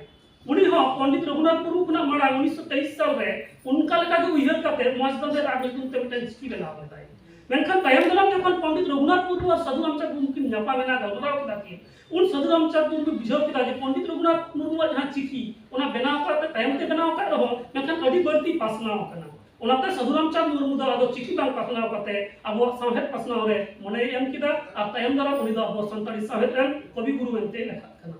ᱩᱱᱤ ᱦᱚᱸ ᱯᱚᱱᱰᱤᱛ ᱨᱚᱜᱷᱩᱱᱟᱛᱷ ᱢᱩᱨᱢᱩ ᱠᱷᱚᱱᱟᱜ ᱢᱟᱲᱟᱝ ᱩᱱᱤᱥᱥᱚ ᱛᱮᱭᱤᱥ ᱥᱟᱞ ᱨᱮ ᱚᱱᱠᱟ ᱞᱮᱠᱟ ᱜᱮ ᱩᱭᱦᱟᱹᱨ ᱠᱟᱛᱮ ᱢᱚᱸᱡᱽ ᱫᱚ ᱨᱟᱜ ᱧᱩᱛᱩᱢ ᱛᱮ ᱢᱤᱫᱴᱮᱱ ᱪᱤᱠᱤ ᱵᱮᱱᱟᱣ ᱞᱮᱫᱟᱭ᱾ ᱢᱮᱱᱠᱷᱟᱱ ᱛᱟᱭᱚᱢ ᱫᱟᱨᱟᱢ ᱡᱚᱠᱷᱚᱱ ᱯᱚᱱᱰᱤᱛ ᱨᱚᱜᱷᱩᱱᱟᱛᱷ ᱢᱩᱨᱢᱩ ᱟᱨ ᱥᱟᱫᱷᱩ ᱨᱟᱢᱪᱟᱸᱫᱽ ᱢᱩᱨᱢᱩ ᱠᱤᱱ ᱧᱟᱯᱟᱢ ᱮᱱᱟ, ᱜᱟᱞᱢᱟᱨᱟᱣ ᱠᱮᱫᱟ ᱠᱤᱱ, ᱩᱱ ᱥᱟᱫᱷᱩ ᱨᱟᱢᱪᱟᱸᱫᱽ ᱢᱩᱨᱢᱩ ᱵᱩᱡᱷᱟᱹᱣ ᱠᱮᱫᱟ ᱡᱮ ᱯᱚᱱᱰᱤᱛ ᱨᱚᱜᱷᱩᱱᱟᱛᱷ ᱢᱩᱨᱢᱩᱣᱟᱜ ᱡᱟᱦᱟᱸ ᱪᱤᱠᱤ, ᱚᱱᱟ ᱵᱮᱱᱟᱣ ᱠᱟᱛᱮ ᱛᱟᱭᱚᱢ ᱛᱮ ᱵᱮᱱᱟᱣ ᱟᱠᱟᱫ ᱨᱮᱦᱚᱸ, ᱢᱮᱱᱠᱷᱟᱱ ᱟᱹᱰᱤ ᱵᱟᱹᱲᱛᱤ ᱯᱟᱥᱱᱟᱣ ᱟᱠᱟᱱᱟ᱾ ᱚᱱᱟᱛᱮ ᱥᱟᱫᱷᱩ ᱨᱟᱢᱪᱟᱸᱫᱽ ᱢᱩᱨᱢᱩ ᱫᱚ ᱟᱫᱚ ᱪᱤᱠᱤ ᱵᱟᱝ ᱯᱟᱥᱱᱟᱣ ᱠᱟᱛᱮ ᱟᱵᱚᱣᱟᱜ ᱥᱟᱶᱦᱮᱫ ᱯᱟᱥᱱᱟᱣ ᱨᱮ ᱢᱚᱱᱮᱭ ᱮᱢ ᱠᱮᱫᱟ ᱟᱨ ᱛᱟᱭᱚᱢ ᱫᱟᱨᱟᱢ ᱩᱱᱤ ᱫᱚ ᱟᱵᱚ ᱥᱟᱱᱛᱟᱲᱤ ᱥᱟᱶᱦᱮᱫ ᱨᱮᱱ ᱠᱚᱵᱤ ᱜᱩᱨᱩ ᱢᱮᱱᱛᱮ ᱞᱮᱠᱷᱟᱜ ᱠᱟᱱᱟ᱾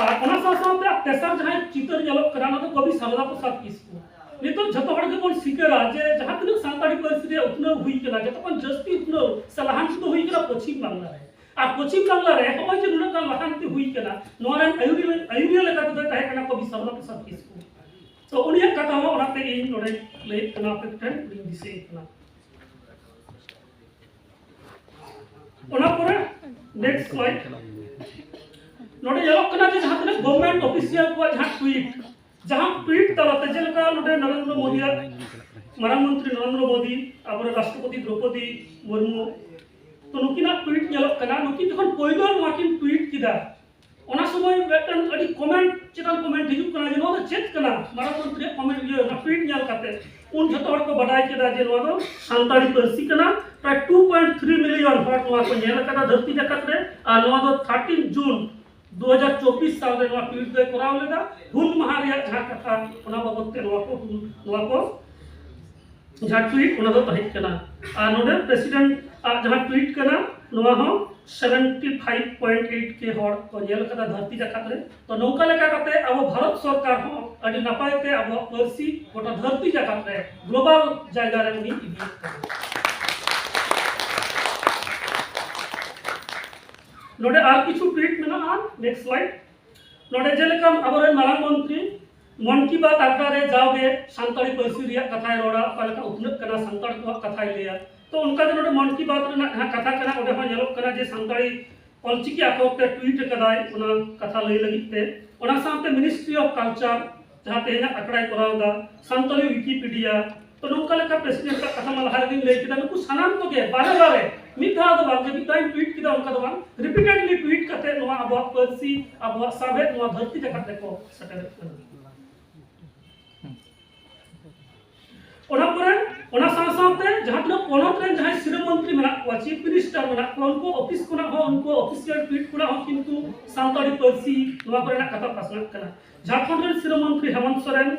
ᱟᱨ ᱚᱱᱟ ᱥᱟᱶ ᱥᱟᱶᱛᱮ ᱛᱮᱥᱟᱨ ᱡᱟᱦᱟᱸᱭ ᱪᱤᱛᱟᱹᱨ ᱧᱮᱞᱚᱜ ᱠᱟᱱᱟ, ᱚᱱᱟ ᱫᱚ ᱠᱚᱵᱤ ᱥᱟᱨᱚᱫᱟ ᱯᱨᱚᱥᱟᱫᱽ ᱠᱤᱥᱠᱩ᱾ ᱱᱤᱛᱚᱜ ᱡᱷᱚᱛᱚ ᱦᱚᱲ ᱜᱮᱵᱚᱱ ᱥᱤᱠᱟᱹᱨᱟ ᱡᱮ ᱡᱟᱦᱟᱸ ᱛᱤᱱᱟᱹᱜ ᱥᱟᱱᱛᱟᱲᱤ ᱯᱟᱹᱨᱥᱤ ᱨᱮᱭᱟᱜ ᱩᱛᱱᱟᱹᱣ ᱦᱩᱭ ᱠᱟᱱᱟ, ᱡᱚᱛᱚ ᱠᱷᱚᱱ ᱡᱟᱹᱥᱛᱤ ᱩᱛᱱᱟᱹᱣ ᱥᱮ ᱞᱟᱦᱟᱱᱛᱤ ᱫᱚ ᱦᱩᱭ ᱠᱟᱱᱟ ᱯᱚᱪᱷᱤᱢ ᱵᱟᱝᱞᱟ ᱨᱮ᱾ ᱟᱨ ᱯᱚᱪᱷᱤᱢ ᱵᱟᱝᱞᱟ ᱨᱮ ᱱᱚᱜᱼᱚᱭ ᱡᱮ ᱱᱩᱱᱟᱹᱜ ᱜᱟᱱ ᱞᱟᱦᱟᱱᱛᱤ ᱦᱩᱭ ᱠᱟᱱᱟ, ᱱᱚᱣᱟ ᱨᱮᱱ ᱟᱹᱭᱩᱨᱤᱭᱟᱹ, ᱟᱹᱭᱩᱨᱤᱭᱟᱹ ᱞᱮᱠᱟ ᱛᱮᱫᱚᱭ ᱛᱟᱦᱮᱸ ᱠᱟᱱᱟ ᱠᱚᱵᱤ ᱥᱟᱨᱚᱫᱟ ᱯᱨᱚᱥᱟᱫᱽ ᱠᱤᱥᱠᱩ᱾ ᱛᱚ ᱩᱱᱤᱭᱟᱜ ᱠᱟᱛᱷᱟ ᱦᱚᱸ ᱚᱱᱟᱛᱮ ᱤᱧ ᱱᱚᱰᱮ ᱞᱟᱹᱭᱮᱫ ᱠᱟᱱᱟ, ᱟᱯᱮ ᱴᱷᱮᱱ ᱤᱧ ᱫᱤᱥᱟᱹᱭᱮᱫ ᱠᱟᱱᱟ᱾ ᱚᱱᱟ ᱯᱚᱨᱮ next slide᱾ ᱱᱚᱰᱮ ᱧᱮᱞᱚᱜ ᱠᱟᱱᱟ ᱡᱮ ᱡᱟᱦᱟᱸ ᱛᱤᱱᱟᱹᱜ government official ᱠᱚᱣᱟᱜ ᱡᱟᱦᱟᱸ tweet, ᱡᱟᱦᱟᱸ tweet ᱛᱟᱞᱟᱛᱮ ᱡᱮᱞᱮᱠᱟ ᱱᱚᱰᱮ ᱱᱚᱨᱮᱱᱫᱨᱚ ᱢᱳᱫᱤᱭᱟᱜ, ᱢᱟᱨᱟᱝ ᱢᱚᱱᱛᱨᱤ ᱱᱚᱨᱮᱱᱫᱨᱚ ᱢᱳᱫᱤ, ᱟᱵᱚᱨᱮᱱ ᱨᱟᱥᱴᱨᱚᱯᱚᱛᱤ ᱫᱨᱚᱯᱚᱫᱤ ᱢᱩᱨᱢᱩ, ᱛᱚ ᱱᱩᱠᱤᱱᱟᱜ tweet ᱧᱮᱞᱚᱜ ᱠᱟᱱᱟ, ᱱᱩᱠᱤᱱ ᱡᱚᱠᱷᱚᱱ ᱯᱳᱭᱞᱳ ᱱᱚᱣᱟ ᱠᱤᱱ tweet ᱠᱮᱫᱟ, ᱚᱱᱟ ᱥᱚᱢᱚᱭ ᱢᱤᱫᱴᱟᱝ ᱟᱹᱰᱤ comment ᱪᱮᱛᱟᱱ comment ᱦᱤᱡᱩᱜ ᱠᱟᱱᱟ ᱡᱮ ᱱᱚᱣᱟ ᱫᱚ ᱪᱮᱫ ᱠᱟᱱᱟ? ᱢᱟᱨᱟᱝ ᱢᱚᱱᱛᱨᱤᱭᱟᱜ comment, ᱤᱭᱟᱹ, ᱚᱱᱟ tweet ᱧᱮᱞ ᱠᱟᱛᱮ ᱩᱱ ᱡᱷᱚᱛᱚ ᱦᱚᱲ ᱠᱚ ᱵᱟᱰᱟᱭ ᱠᱮᱫᱟ ᱡᱮ ᱱᱚᱣᱟ ᱫᱚ ᱥᱟᱱᱛᱟᱲᱤ ᱯᱟᱹᱨᱥᱤ ᱠᱟᱱᱟ᱾ ᱯᱨᱟᱭ two point three million ᱦᱚᱲ ᱱᱚᱣᱟ ᱠᱚ ᱧᱮᱞ ᱟᱠᱟᱫᱟ ᱫᱷᱟᱹᱨᱛᱤ ᱡᱟᱠᱟᱛ ᱨᱮ᱾ ᱟᱨ ᱱᱚᱣᱟ ᱫᱚ thirteen June ᱫᱩ ᱦᱟᱡᱟᱨ ᱪᱚᱵᱵᱤᱥ ᱥᱟᱞ ᱨᱮ ᱱᱚᱣᱟ tweet ᱫᱚᱭ ᱠᱚᱨᱟᱣ ᱞᱮᱫᱟ᱾ ᱦᱩᱞ ᱢᱟᱦᱟ ᱨᱮᱭᱟᱜ ᱡᱟᱦᱟᱸ ᱠᱟᱛᱷᱟ, ᱚᱱᱟ ᱵᱟᱵᱚᱛ ᱛᱮ ᱱᱚᱣᱟ ᱠᱚ, ᱱᱚᱣᱟ ᱠᱚ ᱡᱟᱦᱟᱸ tweet, ᱚᱱᱟ ᱫᱚ ᱛᱟᱦᱮᱸ ᱠᱟᱱᱟ᱾ ᱟᱨ ᱱᱚᱰᱮ president ᱟᱜ ᱡᱟᱦᱟᱸ tweet ᱠᱟᱱᱟ, ᱱᱚᱣᱟ ᱦᱚᱸ seventy five point eight K ᱦᱚᱲ ᱠᱚ ᱧᱮᱞ ᱠᱟᱫᱟ ᱫᱷᱟᱹᱨᱛᱤ ᱡᱟᱠᱟᱛ ᱨᱮ᱾ ᱛᱚ ᱱᱚᱝᱠᱟ ᱞᱮᱠᱟ ᱠᱟᱛᱮ ᱟᱵᱚ ᱵᱷᱟᱨᱚᱛ ᱥᱚᱨᱠᱟᱨ ᱦᱚᱸ ᱟᱹᱰᱤ ᱱᱟᱯᱟᱭ ᱛᱮ ᱟᱵᱚᱣᱟᱜ ᱯᱟᱹᱨᱥᱤ ᱜᱚᱴᱟ ᱫᱷᱟᱹᱨᱛᱤ ᱡᱟᱠᱟᱛ ᱨᱮ global ᱡᱟᱭᱜᱟ ᱨᱮ ᱩᱱᱤ ᱤᱫᱤᱭᱮᱫ ᱠᱟᱱᱟ᱾ ᱱᱚᱰᱮ ᱟᱨ ᱠᱤᱪᱷᱩ tweet ᱢᱮᱱᱟᱜᱼᱟ, next slide᱾ ᱱᱚᱰᱮ ᱡᱮᱞᱮᱠᱟ ᱟᱵᱚᱨᱮᱱ ᱢᱟᱨᱟᱝ ᱢᱚᱱᱛᱨᱤ ᱢᱚᱱ ᱠᱤ ᱵᱟᱛ ᱟᱠᱷᱲᱟ ᱨᱮ ᱡᱟᱣᱜᱮ ᱥᱟᱱᱛᱟᱲᱤ ᱯᱟᱹᱨᱥᱤ ᱨᱮᱭᱟᱜ ᱠᱟᱛᱷᱟᱭ ᱨᱚᱲᱟ, ᱚᱠᱟ ᱞᱮᱠᱟ ᱩᱛᱱᱟᱹᱜ ᱠᱟᱱᱟ, ᱥᱟᱱᱛᱟᱲ ᱠᱚᱣᱟᱜ ᱠᱟᱛᱷᱟᱭ ᱞᱟᱹᱭᱟ᱾ ᱛᱚ ᱚᱱᱠᱟ ᱜᱮ ᱱᱚᱰᱮ ᱢᱚᱱ ᱠᱤ ᱵᱟᱛ ᱨᱮᱱᱟᱜ ᱡᱟᱦᱟᱸ ᱠᱟᱛᱷᱟ ᱠᱟᱱᱟ, ᱚᱸᱰᱮ ᱦᱚᱸ ᱧᱮᱞᱚᱜ ᱠᱟᱱᱟ ᱡᱮ ᱥᱟᱱᱛᱟᱲᱤ ᱚᱞᱪᱤᱠᱤ ᱟᱠᱷᱚᱨ ᱛᱮ tweet ᱟᱠᱟᱫᱟᱭ ᱚᱱᱟ ᱠᱟᱛᱷᱟ ᱞᱟᱹᱭ ᱞᱟᱹᱜᱤᱫ ᱛᱮ᱾ ᱚᱱᱟ ᱥᱟᱶᱛᱮ Ministry of Culture ᱡᱟᱦᱟᱸ ᱛᱮᱦᱮᱧᱟᱜ ᱟᱠᱷᱲᱟᱭ ᱠᱚᱨᱟᱣ ᱮᱫᱟ, ᱥᱟᱱᱛᱟᱲᱤ Wikipedia, ᱛᱚ ᱱᱚᱝᱠᱟ ᱞᱮᱠᱟ president ᱟᱜ ᱠᱟᱛᱷᱟ ᱢᱟ ᱞᱟᱦᱟ ᱨᱮᱜᱮᱧ ᱞᱟᱹᱭ ᱠᱮᱫᱟ, ᱱᱩᱠᱩ ᱥᱟᱱᱟᱢ ᱠᱚᱜᱮ ᱵᱟᱨᱮ ᱵᱟᱨᱮ, ᱢᱤᱫ ᱫᱷᱟᱣ ᱫᱚ ᱵᱟᱝ, ᱡᱮ ᱢᱤᱫ ᱫᱷᱟᱣ ᱤᱧ tweet ᱠᱮᱫᱟ ᱚᱱᱠᱟ ᱫᱚ ᱵᱟᱝ, repeatedly tweet ᱠᱟᱛᱮ ᱱᱚᱣᱟ ᱟᱵᱚᱣᱟᱜ ᱯᱟᱹᱨᱥᱤ, ᱟᱵᱚᱣᱟᱜ ᱥᱟᱶᱦᱮᱫ ᱱᱚᱣᱟ ᱫᱷᱟᱹᱨᱛᱤ ᱡᱟᱠᱟᱛ ᱨᱮᱠᱚ ᱥᱮᱴᱮᱨᱮᱫ ᱠᱟᱱᱟ᱾ ᱚᱱᱟ ᱯᱚᱨᱮ ᱚᱱᱟ ᱥᱟᱶ ᱥᱟᱶᱛᱮ ᱡᱟᱦᱟᱸ ᱛᱤᱱᱟᱹᱜ ᱯᱚᱱᱚᱛ ᱨᱮᱱ ᱡᱟᱦᱟᱸᱭ ᱥᱤᱨᱟᱹ ᱢᱚᱱᱛᱨᱤ ᱢᱮᱱᱟᱜ ᱠᱚᱣᱟ, chief minister ᱢᱮᱱᱟᱜ ᱠᱚᱣᱟ, ᱩᱱᱠᱩ ᱚᱯᱷᱤᱥ ᱠᱷᱚᱱᱟᱜ ᱦᱚᱸ, ᱩᱱᱠᱩ official tweet ᱠᱷᱚᱱᱟᱜ ᱦᱚᱸ ᱠᱤᱱᱛᱩ ᱥᱟᱱᱛᱟᱲᱤ ᱯᱟᱹᱨᱥᱤ ᱱᱚᱣᱟ ᱠᱚᱨᱮᱱᱟᱜ ᱠᱟᱛᱷᱟ ᱯᱟᱥᱱᱟᱜ ᱠᱟᱱᱟ᱾ ᱡᱷᱟᱲᱠᱷᱚᱸᱰ ᱨᱮᱱ ᱥᱤᱨᱟᱹ ᱢᱚᱱᱛᱨᱤ ᱦᱮᱢᱚᱱᱛ ᱥᱚᱨᱮᱱ,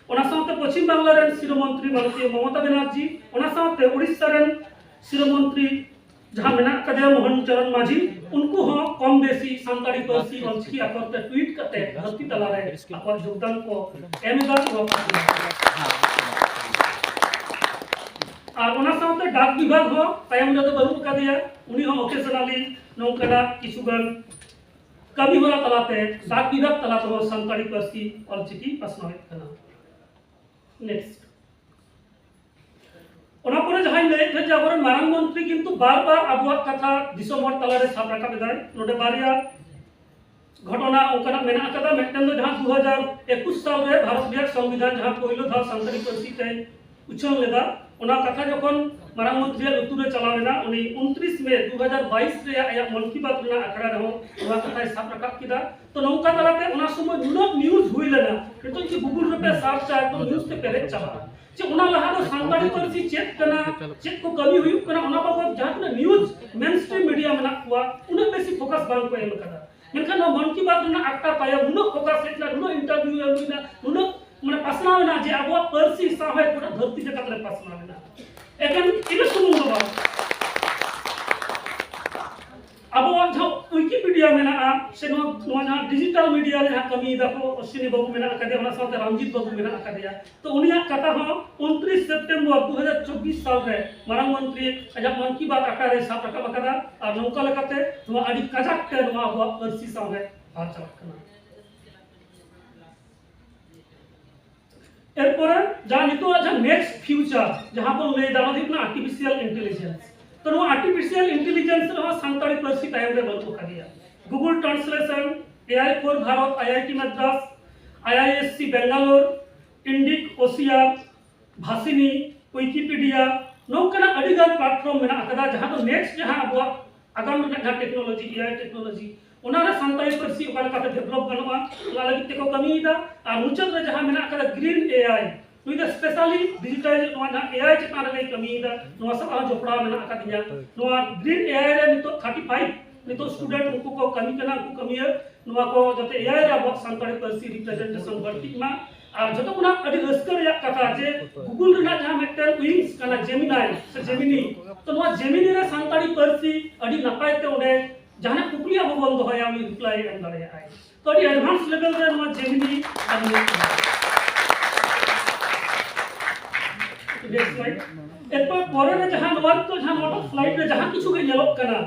ᱚᱱᱟ ᱥᱟᱶᱛᱮ ᱯᱚᱪᱷᱤᱢ ᱵᱟᱝᱞᱟ ᱨᱮᱱ ᱥᱤᱨᱟᱹ ᱢᱚᱱᱛᱨᱤ ᱢᱟᱱᱚᱛᱤᱭᱚ ᱢᱚᱢᱚᱛᱟ ᱵᱮᱱᱟᱨᱡᱤ, ᱚᱱᱟ ᱥᱟᱶᱛᱮ ᱩᱲᱤᱥᱥᱟ ᱨᱮᱱ ᱥᱤᱨᱟᱹ ᱢᱚᱱᱛᱨᱤ ᱡᱟᱦᱟᱸ ᱢᱮᱱᱟᱜ ᱟᱠᱟᱫᱮᱭᱟ ᱢᱳᱦᱚᱱ ᱪᱚᱨᱚᱱ ᱢᱟᱹᱡᱷᱤ, ᱩᱱᱠᱩ ᱦᱚᱸ ᱠᱚᱢ ᱵᱮᱥᱤ ᱥᱟᱱᱛᱟᱲᱤ ᱯᱟᱹᱨᱥᱤ ᱚᱞᱪᱤᱠᱤ ᱟᱠᱷᱚᱨ ᱛᱮ tweet ᱠᱟᱛᱮ ᱫᱷᱟᱹᱨᱛᱤ ᱛᱟᱞᱟᱨᱮ ᱟᱠᱚᱣᱟᱜ ᱡᱳᱜᱽᱫᱟᱱ ᱠᱚ ᱮᱢ ᱮᱫᱟ, ᱱᱚᱣᱟ ᱠᱚ᱾ ᱟᱨ ᱚᱱᱟ ᱥᱟᱶᱛᱮ ᱰᱟᱠ ᱵᱤᱵᱷᱟᱜᱽ ᱦᱚᱸ ᱛᱟᱭᱚᱢ ᱨᱮᱫᱚ ᱵᱟᱹᱱᱩᱜ ᱟᱠᱟᱫᱮᱭᱟ, ᱩᱱᱤ ᱦᱚᱸ occasionally ᱱᱚᱝᱠᱟᱱᱟᱜ ᱠᱤᱪᱷᱩᱜᱟᱱ ᱠᱟᱹᱢᱤ ᱦᱚᱨᱟ ᱛᱟᱞᱟᱛᱮ ᱰᱟᱠ ᱵᱤᱵᱷᱟᱜᱽ ᱛᱟᱞᱟ ᱛᱮᱦᱚᱸ ᱥᱟᱱᱛᱟᱲᱤ ᱯᱟᱹᱨᱥᱤ ᱚᱞᱪᱤᱠᱤ ᱯᱟᱥᱱᱟᱣᱮᱫ ᱠᱟᱱᱟ᱾ Next. ᱚᱱᱟ ᱯᱚᱨᱮ ᱡᱟᱦᱟᱸᱧ ᱞᱟᱹᱭᱮᱫ ᱛᱟᱦᱮᱸᱫ ᱡᱮ ᱟᱵᱚᱨᱮᱱ ᱢᱟᱨᱟᱝ ᱢᱚᱱᱛᱨᱤ ᱠᱤᱱᱛᱩ ᱵᱟᱨ ᱵᱟᱨ ᱟᱵᱚᱣᱟᱜ ᱠᱟᱛᱷᱟ ᱫᱤᱥᱚᱢ ᱦᱚᱲ ᱛᱟᱞᱟᱨᱮ ᱥᱟᱵ ᱨᱟᱠᱟᱵ ᱮᱫᱟᱭ᱾ ᱱᱚᱰᱮ ᱵᱟᱨᱭᱟ ᱜᱷᱚᱴᱚᱱᱟ ᱚᱱᱠᱟᱱᱟᱜ ᱢᱮᱱᱟᱜ ᱟᱠᱟᱫᱟ᱾ ᱢᱤᱫᱴᱮᱱ ᱫᱚ ᱡᱟᱦᱟᱸ ᱫᱩ ᱦᱟᱡᱟᱨ ᱮᱠᱩᱥ ᱥᱟᱞ ᱨᱮ ᱵᱷᱟᱨᱚᱛ ᱨᱮᱭᱟᱜ ᱥᱚᱝᱵᱤᱫᱷᱟᱱ ᱡᱟᱦᱟᱸ ᱯᱳᱭᱞᱳ ᱫᱷᱟᱣ ᱥᱟᱱᱛᱟᱲᱤ ᱯᱟᱹᱨᱥᱤ ᱛᱮ ᱩᱪᱷᱟᱹᱱ ᱞᱮᱫᱟ, ᱚᱱᱟ ᱠᱟᱛᱷᱟ ᱡᱚᱠᱷᱚᱱ ᱢᱟᱨᱟᱝ ᱢᱚᱱᱛᱨᱤᱭᱟᱜ ᱞᱩᱛᱩᱨ ᱨᱮ ᱪᱟᱞᱟᱣ ᱮᱱᱟ, ᱩᱱᱤ ᱩᱱᱛᱨᱤᱥ ᱢᱮ ᱫᱩ ᱦᱟᱡᱟᱨ ᱵᱟᱭᱤᱥ ᱨᱮᱭᱟᱜ ᱟᱭᱟᱜ ᱢᱚᱱ ᱠᱤ ᱵᱟᱛ ᱨᱮᱱᱟᱜ ᱟᱠᱷᱲᱟ ᱨᱮᱦᱚᱸ ᱱᱚᱣᱟ ᱠᱟᱛᱷᱟᱭ ᱥᱟᱵ ᱨᱟᱠᱟᱵ ᱠᱮᱫᱟ᱾ ᱛᱚ ᱱᱚᱝᱠᱟ ᱛᱟᱞᱟᱛᱮ ᱚᱱᱟ ᱥᱚᱢᱚᱭ ᱱᱩᱱᱟᱹᱜ ᱱᱤᱭᱩᱡᱽ ᱦᱩᱭ ᱞᱮᱱᱟ, ᱱᱤᱛᱚᱜ ᱡᱩᱫᱤ ᱜᱩᱜᱩᱞ ᱨᱮᱯᱮ ᱥᱟᱨᱪᱟ, ᱮᱠᱫᱚᱢ ᱱᱤᱭᱩᱡᱽ ᱛᱮ ᱯᱮᱨᱮᱡ ᱪᱟᱵᱟᱜᱼᱟ᱾ ᱡᱮ ᱚᱱᱟ ᱞᱟᱦᱟ ᱫᱚ ᱥᱟᱱᱛᱟᱲᱤ ᱯᱟᱹᱨᱥᱤ ᱪᱮᱫ ᱠᱟᱱᱟ, ᱪᱮᱫ ᱠᱚ ᱠᱟᱹᱢᱤ ᱦᱩᱭᱩᱜ ᱠᱟᱱᱟ, ᱚᱱᱟ ᱵᱟᱵᱚᱫ ᱡᱟᱦᱟᱸ ᱛᱤᱱᱟᱹᱜ ᱱᱤᱭᱩᱡᱽ ᱢᱮᱱ ᱥᱴᱨᱤᱢ ᱢᱤᱰᱤᱭᱟ ᱢᱮᱱᱟᱜ ᱠᱚᱣᱟ, ᱩᱱᱟᱹᱜ ᱵᱮᱥᱤ ᱯᱷᱳᱠᱟᱥ ᱵᱟᱝ ᱠᱚ ᱮᱢ ᱟᱠᱟᱫᱟ᱾ ᱢᱮᱱᱠᱷᱟᱱ ᱱᱚᱣᱟ ᱢᱚᱱ ᱠᱤ ᱵᱟᱛ ᱨᱮᱱᱟᱜ ᱟᱠᱷᱲᱟ ᱛᱟᱭᱚᱢ ᱱᱩᱱᱟᱹᱜ ᱯᱷᱳᱠᱟᱥ ᱦᱮᱡ ᱮᱱᱟ, ᱱᱩᱱᱟᱹᱜ ᱤᱱᱴᱟᱨᱵᱷᱤᱭᱩ ᱮᱢ ᱦᱩᱭᱱᱟ, ᱱᱩᱱᱟᱹᱜ ᱢᱟᱱᱮ ᱯᱟᱥᱱᱟᱣ ᱮᱱᱟ ᱡᱮ ᱟᱵᱚᱣᱟᱜ ᱯᱟᱹᱨᱥᱤ ᱥᱟᱶᱦᱮᱫ ᱜᱚᱴᱟ ᱫᱷᱟᱹᱨᱛᱤ ᱡᱟᱠᱟᱛ ᱨᱮ ᱯᱟᱥᱱᱟᱣ ᱮᱱᱟ᱾ ᱮᱠᱮᱱ ᱤᱱᱟᱹ ᱥᱩᱢᱩᱝ ᱫᱚ ᱵᱟᱝ, ᱟᱵᱚᱣᱟᱜ ᱡᱟᱦᱟᱸ ᱣᱤᱠᱤᱯᱤᱰᱤᱭᱟ ᱢᱮᱱᱟᱜᱼᱟ, ᱥᱮ ᱱᱚᱣᱟ, ᱱᱚᱣᱟ ᱡᱟᱦᱟᱸ ᱰᱤᱡᱤᱴᱟᱞ ᱢᱤᱰᱤᱭᱟ ᱨᱮ ᱡᱟᱦᱟᱸ ᱠᱟᱹᱢᱤᱭᱮᱫᱟ ᱠᱚ, ᱚᱥᱣᱤᱱᱤ ᱵᱟᱹᱵᱩ ᱢᱮᱱᱟᱜ ᱟᱠᱟᱫᱮᱭᱟ, ᱚᱱᱟ ᱥᱟᱶᱛᱮ ᱨᱟᱢᱡᱤᱛ ᱵᱟᱹᱵᱩ ᱢᱮᱱᱟᱜ ᱟᱠᱟᱫᱮᱭᱟ, ᱛᱚ ᱩᱱᱤᱭᱟᱜ ᱠᱟᱛᱷᱟ ᱦᱚᱸ ᱩᱱᱛᱨᱤᱥ ᱥᱮᱯᱴᱮᱢᱵᱚᱨ ᱫᱩ ᱦᱟᱡᱟᱨ ᱪᱚᱵᱵᱤᱥ ᱥᱟᱞ ᱨᱮ ᱢᱟᱨᱟᱝ ᱢᱚᱱᱛᱨᱤ ᱟᱡᱟᱜ ᱢᱚᱱ ᱠᱤ ᱵᱟᱛ ᱟᱠᱷᱲᱟ ᱨᱮᱭ ᱥᱟᱵ ᱨᱟᱠᱟᱵ ᱟᱠᱟᱫᱟ᱾ ᱟᱨ ᱱᱚᱝᱠᱟ ᱞᱮᱠᱟᱛᱮ ᱱᱚᱣᱟ ᱟᱹᱰᱤ ᱠᱟᱡᱟᱠ ᱛᱮ ᱱᱚᱣᱟ ᱟᱵᱚᱣᱟᱜ ᱯᱟᱹᱨᱥᱤ ᱥᱟᱶᱦᱮᱫ ᱦᱟᱨ ᱪᱟᱞᱟᱜ ᱠᱟᱱᱟ᱾ ᱮᱨᱯᱚᱨᱮ ᱡᱟᱦᱟᱸ ᱱᱤᱛᱚᱜ ᱡᱟᱦᱟᱸ ᱱᱮᱠᱥᱴ ᱯᱷᱤᱭᱩᱪᱟᱨ ᱡᱟᱦᱟᱸ ᱵᱚᱱ ᱞᱟᱹᱭ ᱮᱫᱟ, ᱚᱱᱟ ᱫᱚ ᱦᱩᱭᱩᱜ ᱠᱟᱱᱟ ᱟᱨᱴᱤᱯᱷᱤᱥᱤᱭᱟᱞ ᱤᱱᱴᱮᱞᱤᱡᱮᱱᱥ᱾ ᱛᱚ ᱱᱚᱣᱟ ᱟᱨᱴᱤᱯᱷᱤᱥᱤᱭᱟᱞ ᱤᱱᱴᱮᱞᱤᱡᱮᱱᱥ ᱨᱮᱦᱚᱸ ᱥᱟᱱᱛᱟᱲᱤ ᱯᱟᱹᱨᱥᱤ ᱛᱟᱭᱚᱢ ᱨᱮ ᱵᱟᱹᱱᱩᱜ ᱟᱠᱟᱫᱮᱭᱟ᱾ Google translation, A I for Bharat, I I T Madras, I I S C Bangalore, Indic ᱳᱥᱤᱭᱟᱨ, ᱵᱷᱟᱥᱤᱱᱤ, ᱣᱤᱠᱤᱯᱤᱰᱤᱭᱟ, ᱱᱚᱝᱠᱟᱱᱟᱜ ᱟᱹᱰᱤ ᱜᱟᱱ ᱯᱞᱟᱴᱯᱷᱚᱨᱢ ᱢᱮᱱᱟᱜ ᱟᱠᱟᱫᱟ, ᱡᱟᱦᱟᱸ ᱫᱚ ᱱᱮᱠᱥᱴ ᱡᱟᱦᱟᱸ ᱟᱵᱚᱣᱟᱜ ᱟᱜᱟᱢ ᱨᱮᱱᱟᱜ ᱡᱟᱦᱟᱸ ᱴᱮᱠᱱᱳᱞᱚᱡᱤ, ᱮ ᱟᱭ ᱴᱮᱠᱱᱳᱞᱚᱡᱤ, ᱚᱱᱟ ᱨᱮ ᱥᱟᱱᱛᱟᱲᱤ ᱯᱟᱹᱨᱥᱤ ᱚᱠᱟ ᱞᱮᱠᱟᱛᱮ ᱰᱮᱵᱷᱞᱚᱯ ᱜᱟᱱᱚᱜᱼᱟ, ᱚᱱᱟ ᱞᱟᱹᱜᱤᱫ ᱛᱮᱠᱚ ᱠᱟᱹᱢᱤᱭᱮᱫᱟ᱾ ᱟᱨ ᱢᱩᱪᱟᱹᱫ ᱨᱮ ᱡᱟᱦᱟᱸ ᱢᱮᱱᱟᱜ ᱟᱠᱟᱫᱟ ᱜᱨᱤᱱ ᱮ ᱟᱭ, ᱱᱩᱭ ᱫᱚ ᱥᱯᱮᱥᱟᱞᱤ ᱰᱤᱡᱤᱴᱟᱞ ᱱᱚᱣᱟ ᱡᱟᱦᱟᱸ ᱮ ᱟᱭ ᱪᱮᱛᱟᱱ ᱨᱮᱜᱮᱭ ᱠᱟᱹᱢᱤᱭᱮᱫᱟ, ᱱᱚᱣᱟ ᱥᱟᱞᱟᱜ ᱦᱚᱸ ᱡᱚᱯᱲᱟᱣ ᱢᱮᱱᱟᱜ ᱟᱠᱟᱫᱤᱧᱟ᱾ ᱱᱚᱣᱟ ᱜᱨᱤᱱ ᱮ ᱟᱭ ᱨᱮ ᱱᱤᱛᱚᱜ ᱛᱷᱟᱨᱴᱤ ᱯᱷᱟᱭᱤᱵᱷ ᱱᱤᱛᱚᱜ ᱥᱴᱩᱰᱮᱱᱴ ᱩᱱᱠᱩ ᱠᱚ ᱠᱟᱹᱢᱤ ᱠᱟᱱᱟ, ᱩᱱᱠᱩ ᱠᱟᱹᱢᱤᱭᱟᱹ ᱱᱚᱣᱟ ᱠᱚ ᱡᱟᱛᱮ ᱮ ᱟᱭ ᱨᱮ ᱟᱵᱚᱣᱟᱜ ᱥᱟᱱᱛᱟᱲᱤ ᱯᱟᱹᱨᱥᱤ ᱨᱤᱯᱨᱮᱡᱮᱱᱴᱮᱥᱚᱱ ᱵᱟᱹᱲᱛᱤᱜ ᱢᱟ᱾ ᱟᱨ ᱡᱚᱛᱚ ᱠᱷᱚᱱᱟᱜ ᱟᱹᱰᱤ ᱨᱟᱹᱥᱠᱟᱹ ᱨᱮᱭᱟᱜ ᱠᱟᱛᱷᱟ ᱡᱮ ᱜᱩᱜᱩᱞ ᱨᱮᱱᱟᱜ ᱡᱟᱦᱟᱸ ᱢᱤᱫᱴᱮᱱ ᱣᱤᱝᱥ ᱠᱟᱱᱟ ᱡᱮᱢᱤᱱᱟᱭ ᱥᱮ ᱡᱮᱢᱤᱱᱤ, ᱛᱚ ᱱᱚᱣᱟ ᱡᱮᱢᱤᱱᱤ ᱨᱮ ᱥᱟᱱᱛᱟᱲᱤ ᱯᱟᱹᱨᱥᱤ ᱟᱹᱰᱤ ᱱᱟᱯᱟᱭ ᱛᱮ ᱚᱸᱰᱮ ᱡᱟᱦᱟᱱᱟᱜ ᱠᱩᱠᱞᱤ ᱟᱵᱚ ᱵᱚᱱ ᱫᱚᱦᱚᱭᱟ, ᱩᱱᱤ ᱨᱤᱯᱞᱟᱭ ᱮᱢ ᱫᱟᱲᱮᱭᱟᱜᱼᱟᱭ᱾ ᱛᱚ ᱟᱹᱰᱤ ᱮᱰᱵᱷᱟᱱᱥ ᱞᱮᱵᱮᱞ ᱨᱮ ᱱᱚᱣᱟ ᱡᱮᱢᱤᱱᱤ ᱠᱟᱹᱢᱤ ᱠᱟᱱᱟ᱾ Next slide. ᱮᱨᱯᱚᱨ ᱯᱚᱨᱮ ᱨᱮ ᱡᱟᱦᱟᱸ ᱱᱚᱣᱟ ᱱᱤᱛᱚᱜ ᱡᱟᱦᱟᱸ ᱱᱚᱣᱟ ᱥᱞᱟᱭᱤᱰ ᱨᱮ ᱡᱟᱦᱟᱸ ᱠᱤᱪᱷᱩ ᱜᱮ ᱧᱮᱞᱚᱜ ᱠᱟᱱᱟ,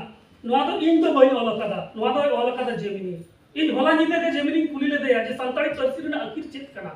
ᱱᱚᱣᱟ ᱫᱚ ᱤᱧ ᱫᱚ ᱵᱟᱹᱧ ᱚᱞ ᱟᱠᱟᱫᱟ, ᱱᱚᱣᱟ ᱫᱚᱭ ᱚᱞ ᱟᱠᱟᱫᱟ ᱡᱮᱢᱤᱱᱤ᱾ ᱤᱧ ᱦᱚᱞᱟ ᱧᱤᱫᱟᱹ ᱜᱮ ᱡᱮᱢᱤᱱᱤᱧ ᱠᱩᱞᱤ ᱞᱮᱫᱮᱭᱟ ᱡᱮ ᱥᱟᱱᱛᱟᱲᱤ ᱯᱟᱹᱨᱥᱤ ᱨᱮᱱᱟᱜ ᱟᱹᱠᱷᱤᱨ ᱪᱮᱫ ᱠᱟᱱᱟ?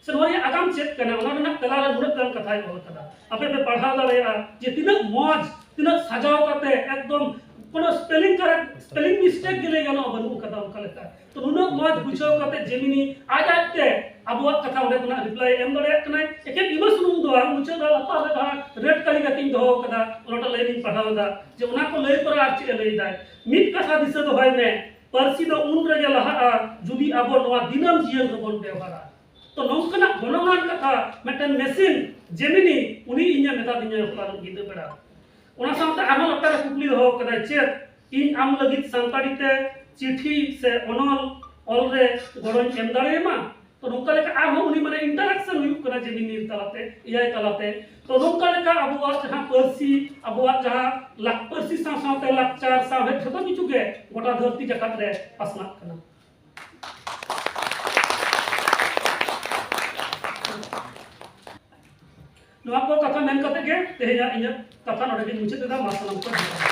ᱥᱮ ᱱᱚᱣᱟ ᱨᱮᱭᱟᱜ ᱟᱜᱟᱢ ᱪᱮᱫ ᱠᱟᱱᱟ, ᱚᱱᱟ ᱨᱮᱱᱟᱜ ᱛᱮᱞᱟ ᱨᱮ ᱱᱩᱱᱟᱹᱜ ᱜᱟᱱ ᱠᱟᱛᱷᱟᱭ ᱚᱞ ᱠᱟᱫᱟ᱾ ᱟᱯᱮ ᱯᱮ ᱯᱟᱲᱦᱟᱣ ᱫᱟᱲᱮᱭᱟᱜᱼᱟ ᱡᱮ ᱛᱤᱱᱟᱹᱜ ᱢᱚᱡᱽ, ᱛᱤᱱᱟᱹᱜ ᱥᱟᱡᱟᱣ ᱠᱟᱛᱮ, ᱮᱠᱫᱚᱢ ᱠᱳᱱᱳ spelling correct, spelling mistake ᱜᱮ ᱞᱟᱹᱭ ᱜᱟᱱᱚᱜᱼᱟ ᱵᱟᱹᱱᱩᱜ ᱠᱟᱫᱟ ᱚᱱᱠᱟ ᱞᱮᱠᱟ᱾ ᱛᱚ ᱱᱩᱱᱟᱹᱜ ᱢᱚᱡᱽ ᱵᱩᱡᱷᱟᱹᱣ ᱠᱟᱛᱮ ᱡᱮᱢᱤᱱᱤ ᱟᱡ ᱟᱡᱛᱮ ᱟᱵᱚᱣᱟᱜ ᱠᱟᱛᱷᱟ ᱚᱸᱰᱮ ᱠᱷᱚᱱᱟᱜ reply ᱮᱢ ᱫᱟᱲᱮᱭᱟᱜ ᱠᱟᱱᱟᱭ᱾ ᱮᱠᱮᱱ ᱤᱢᱟᱹ ᱥᱩᱢᱩᱝ ᱫᱚ ᱵᱟᱝ, ᱢᱩᱪᱟᱹᱫ ᱨᱮ ᱞᱟᱛᱟᱨ ᱨᱮ ᱡᱟᱦᱟᱸ red ᱠᱟᱞᱤ ᱠᱟᱛᱮᱧ ᱫᱚᱦᱚ ᱠᱟᱫᱟ, ᱚᱱᱟᱴᱟᱜ ᱞᱟᱹᱭ ᱞᱤᱧ ᱯᱟᱲᱦᱟᱣ ᱮᱫᱟ ᱡᱮ ᱚᱱᱟ ᱠᱚ ᱞᱟᱹᱭ ᱯᱚᱨᱮ ᱟᱨ ᱪᱮᱫ ᱮ ᱞᱟᱹᱭ ᱫᱟᱭ᱾ ᱢᱤᱫ ᱠᱟᱛᱷᱟ ᱫᱤᱥᱟᱹ ᱫᱚᱦᱚᱭ ᱢᱮ, ᱯᱟᱹᱨᱥᱤ ᱫᱚ ᱩᱱ ᱨᱮᱜᱮ ᱞᱟᱦᱟᱜᱼᱟ ᱡᱩᱫᱤ ᱟᱵᱚ ᱱᱚᱣᱟ ᱫᱤᱱᱟᱹᱢ ᱡᱤᱭᱚᱱ ᱨᱮᱵᱚᱱ ᱵᱮᱣᱦᱟᱨᱟ᱾ ᱛᱚ ᱱᱚᱝᱠᱟᱱᱟᱜ ᱜᱚᱱᱚᱝᱟᱱ ᱠᱟᱛᱷᱟ ᱢᱤᱫᱴᱮᱱ machine ᱡᱮᱢᱤᱱᱤ ᱩᱱᱤ ᱤᱧᱮ ᱢᱮᱛᱟ ᱫᱤᱧᱟ ᱦᱚᱞᱟ ᱧᱤᱫᱟᱹ ᱵᱮᱲᱟ᱾ ᱚᱱᱟ ᱥᱟᱶᱛᱮ ᱟᱨᱦᱚᱸ ᱞᱟᱛᱟᱨ ᱨᱮ ᱠᱩᱠᱞᱤ ᱫᱚᱦᱚ ᱠᱟᱫᱟᱭ, ᱪᱮᱫ ᱤᱧ ᱟᱢ ᱞᱟᱹᱜᱤᱫ ᱥᱟᱱᱛᱟᱲᱤ ᱛᱮ ᱪᱤᱴᱷᱤ ᱥᱮ ᱚᱱᱚᱞ ᱚᱞ ᱨᱮ ᱜᱚᱲᱚᱧ ᱮᱢ ᱫᱟᱲᱮᱭᱟᱢᱟ? ᱛᱚ ᱱᱚᱝᱠᱟ ᱞᱮᱠᱟ ᱟᱨᱦᱚᱸ ᱩᱱᱤ ᱢᱟᱱᱮ interaction ᱦᱩᱭᱩᱜ ᱠᱟᱱᱟ ᱡᱮᱢᱤᱱᱤ ᱛᱟᱞᱟᱛᱮ, ᱮ ᱟᱭ ᱛᱟᱞᱟᱛᱮ᱾ ᱛᱚ ᱱᱚᱝᱠᱟ ᱞᱮᱠᱟ ᱟᱵᱚᱣᱟᱜ ᱡᱟᱦᱟᱸ ᱯᱟᱹᱨᱥᱤ, ᱟᱵᱚᱣᱟᱜ ᱡᱟᱦᱟᱸ ᱞᱟᱠ-, ᱯᱟᱹᱨᱥᱤ ᱥᱟᱶ ᱥᱟᱶᱛᱮ ᱞᱟᱠᱪᱟᱨ, ᱥᱟᱶᱦᱮᱫ, ᱡᱷᱚᱛᱚ ᱠᱤᱪᱷᱩ ᱜᱮ ᱜᱚᱴᱟ ᱫᱷᱟᱹᱨᱛᱤ ᱡᱟᱠᱟᱛ ᱨᱮ ᱯᱟᱥᱱᱟᱜ ᱠᱟᱱᱟ᱾ ᱱᱚᱣᱟ ᱠᱚ ᱠᱟᱛᱷᱟ ᱢᱮᱱ ᱠᱟᱛᱮ ᱜᱮ ᱛᱮᱦᱮᱧᱟᱜ ᱤᱧᱟᱹᱜ ᱠᱟᱛᱷᱟ ᱱᱚᱰᱮ ᱜᱤᱧ ᱢᱩᱪᱟᱹᱫ ᱮᱫᱟ᱾ ᱢᱟ ᱥᱟᱱᱟᱢ ᱠᱚ ᱡᱚᱦᱟᱨ᱾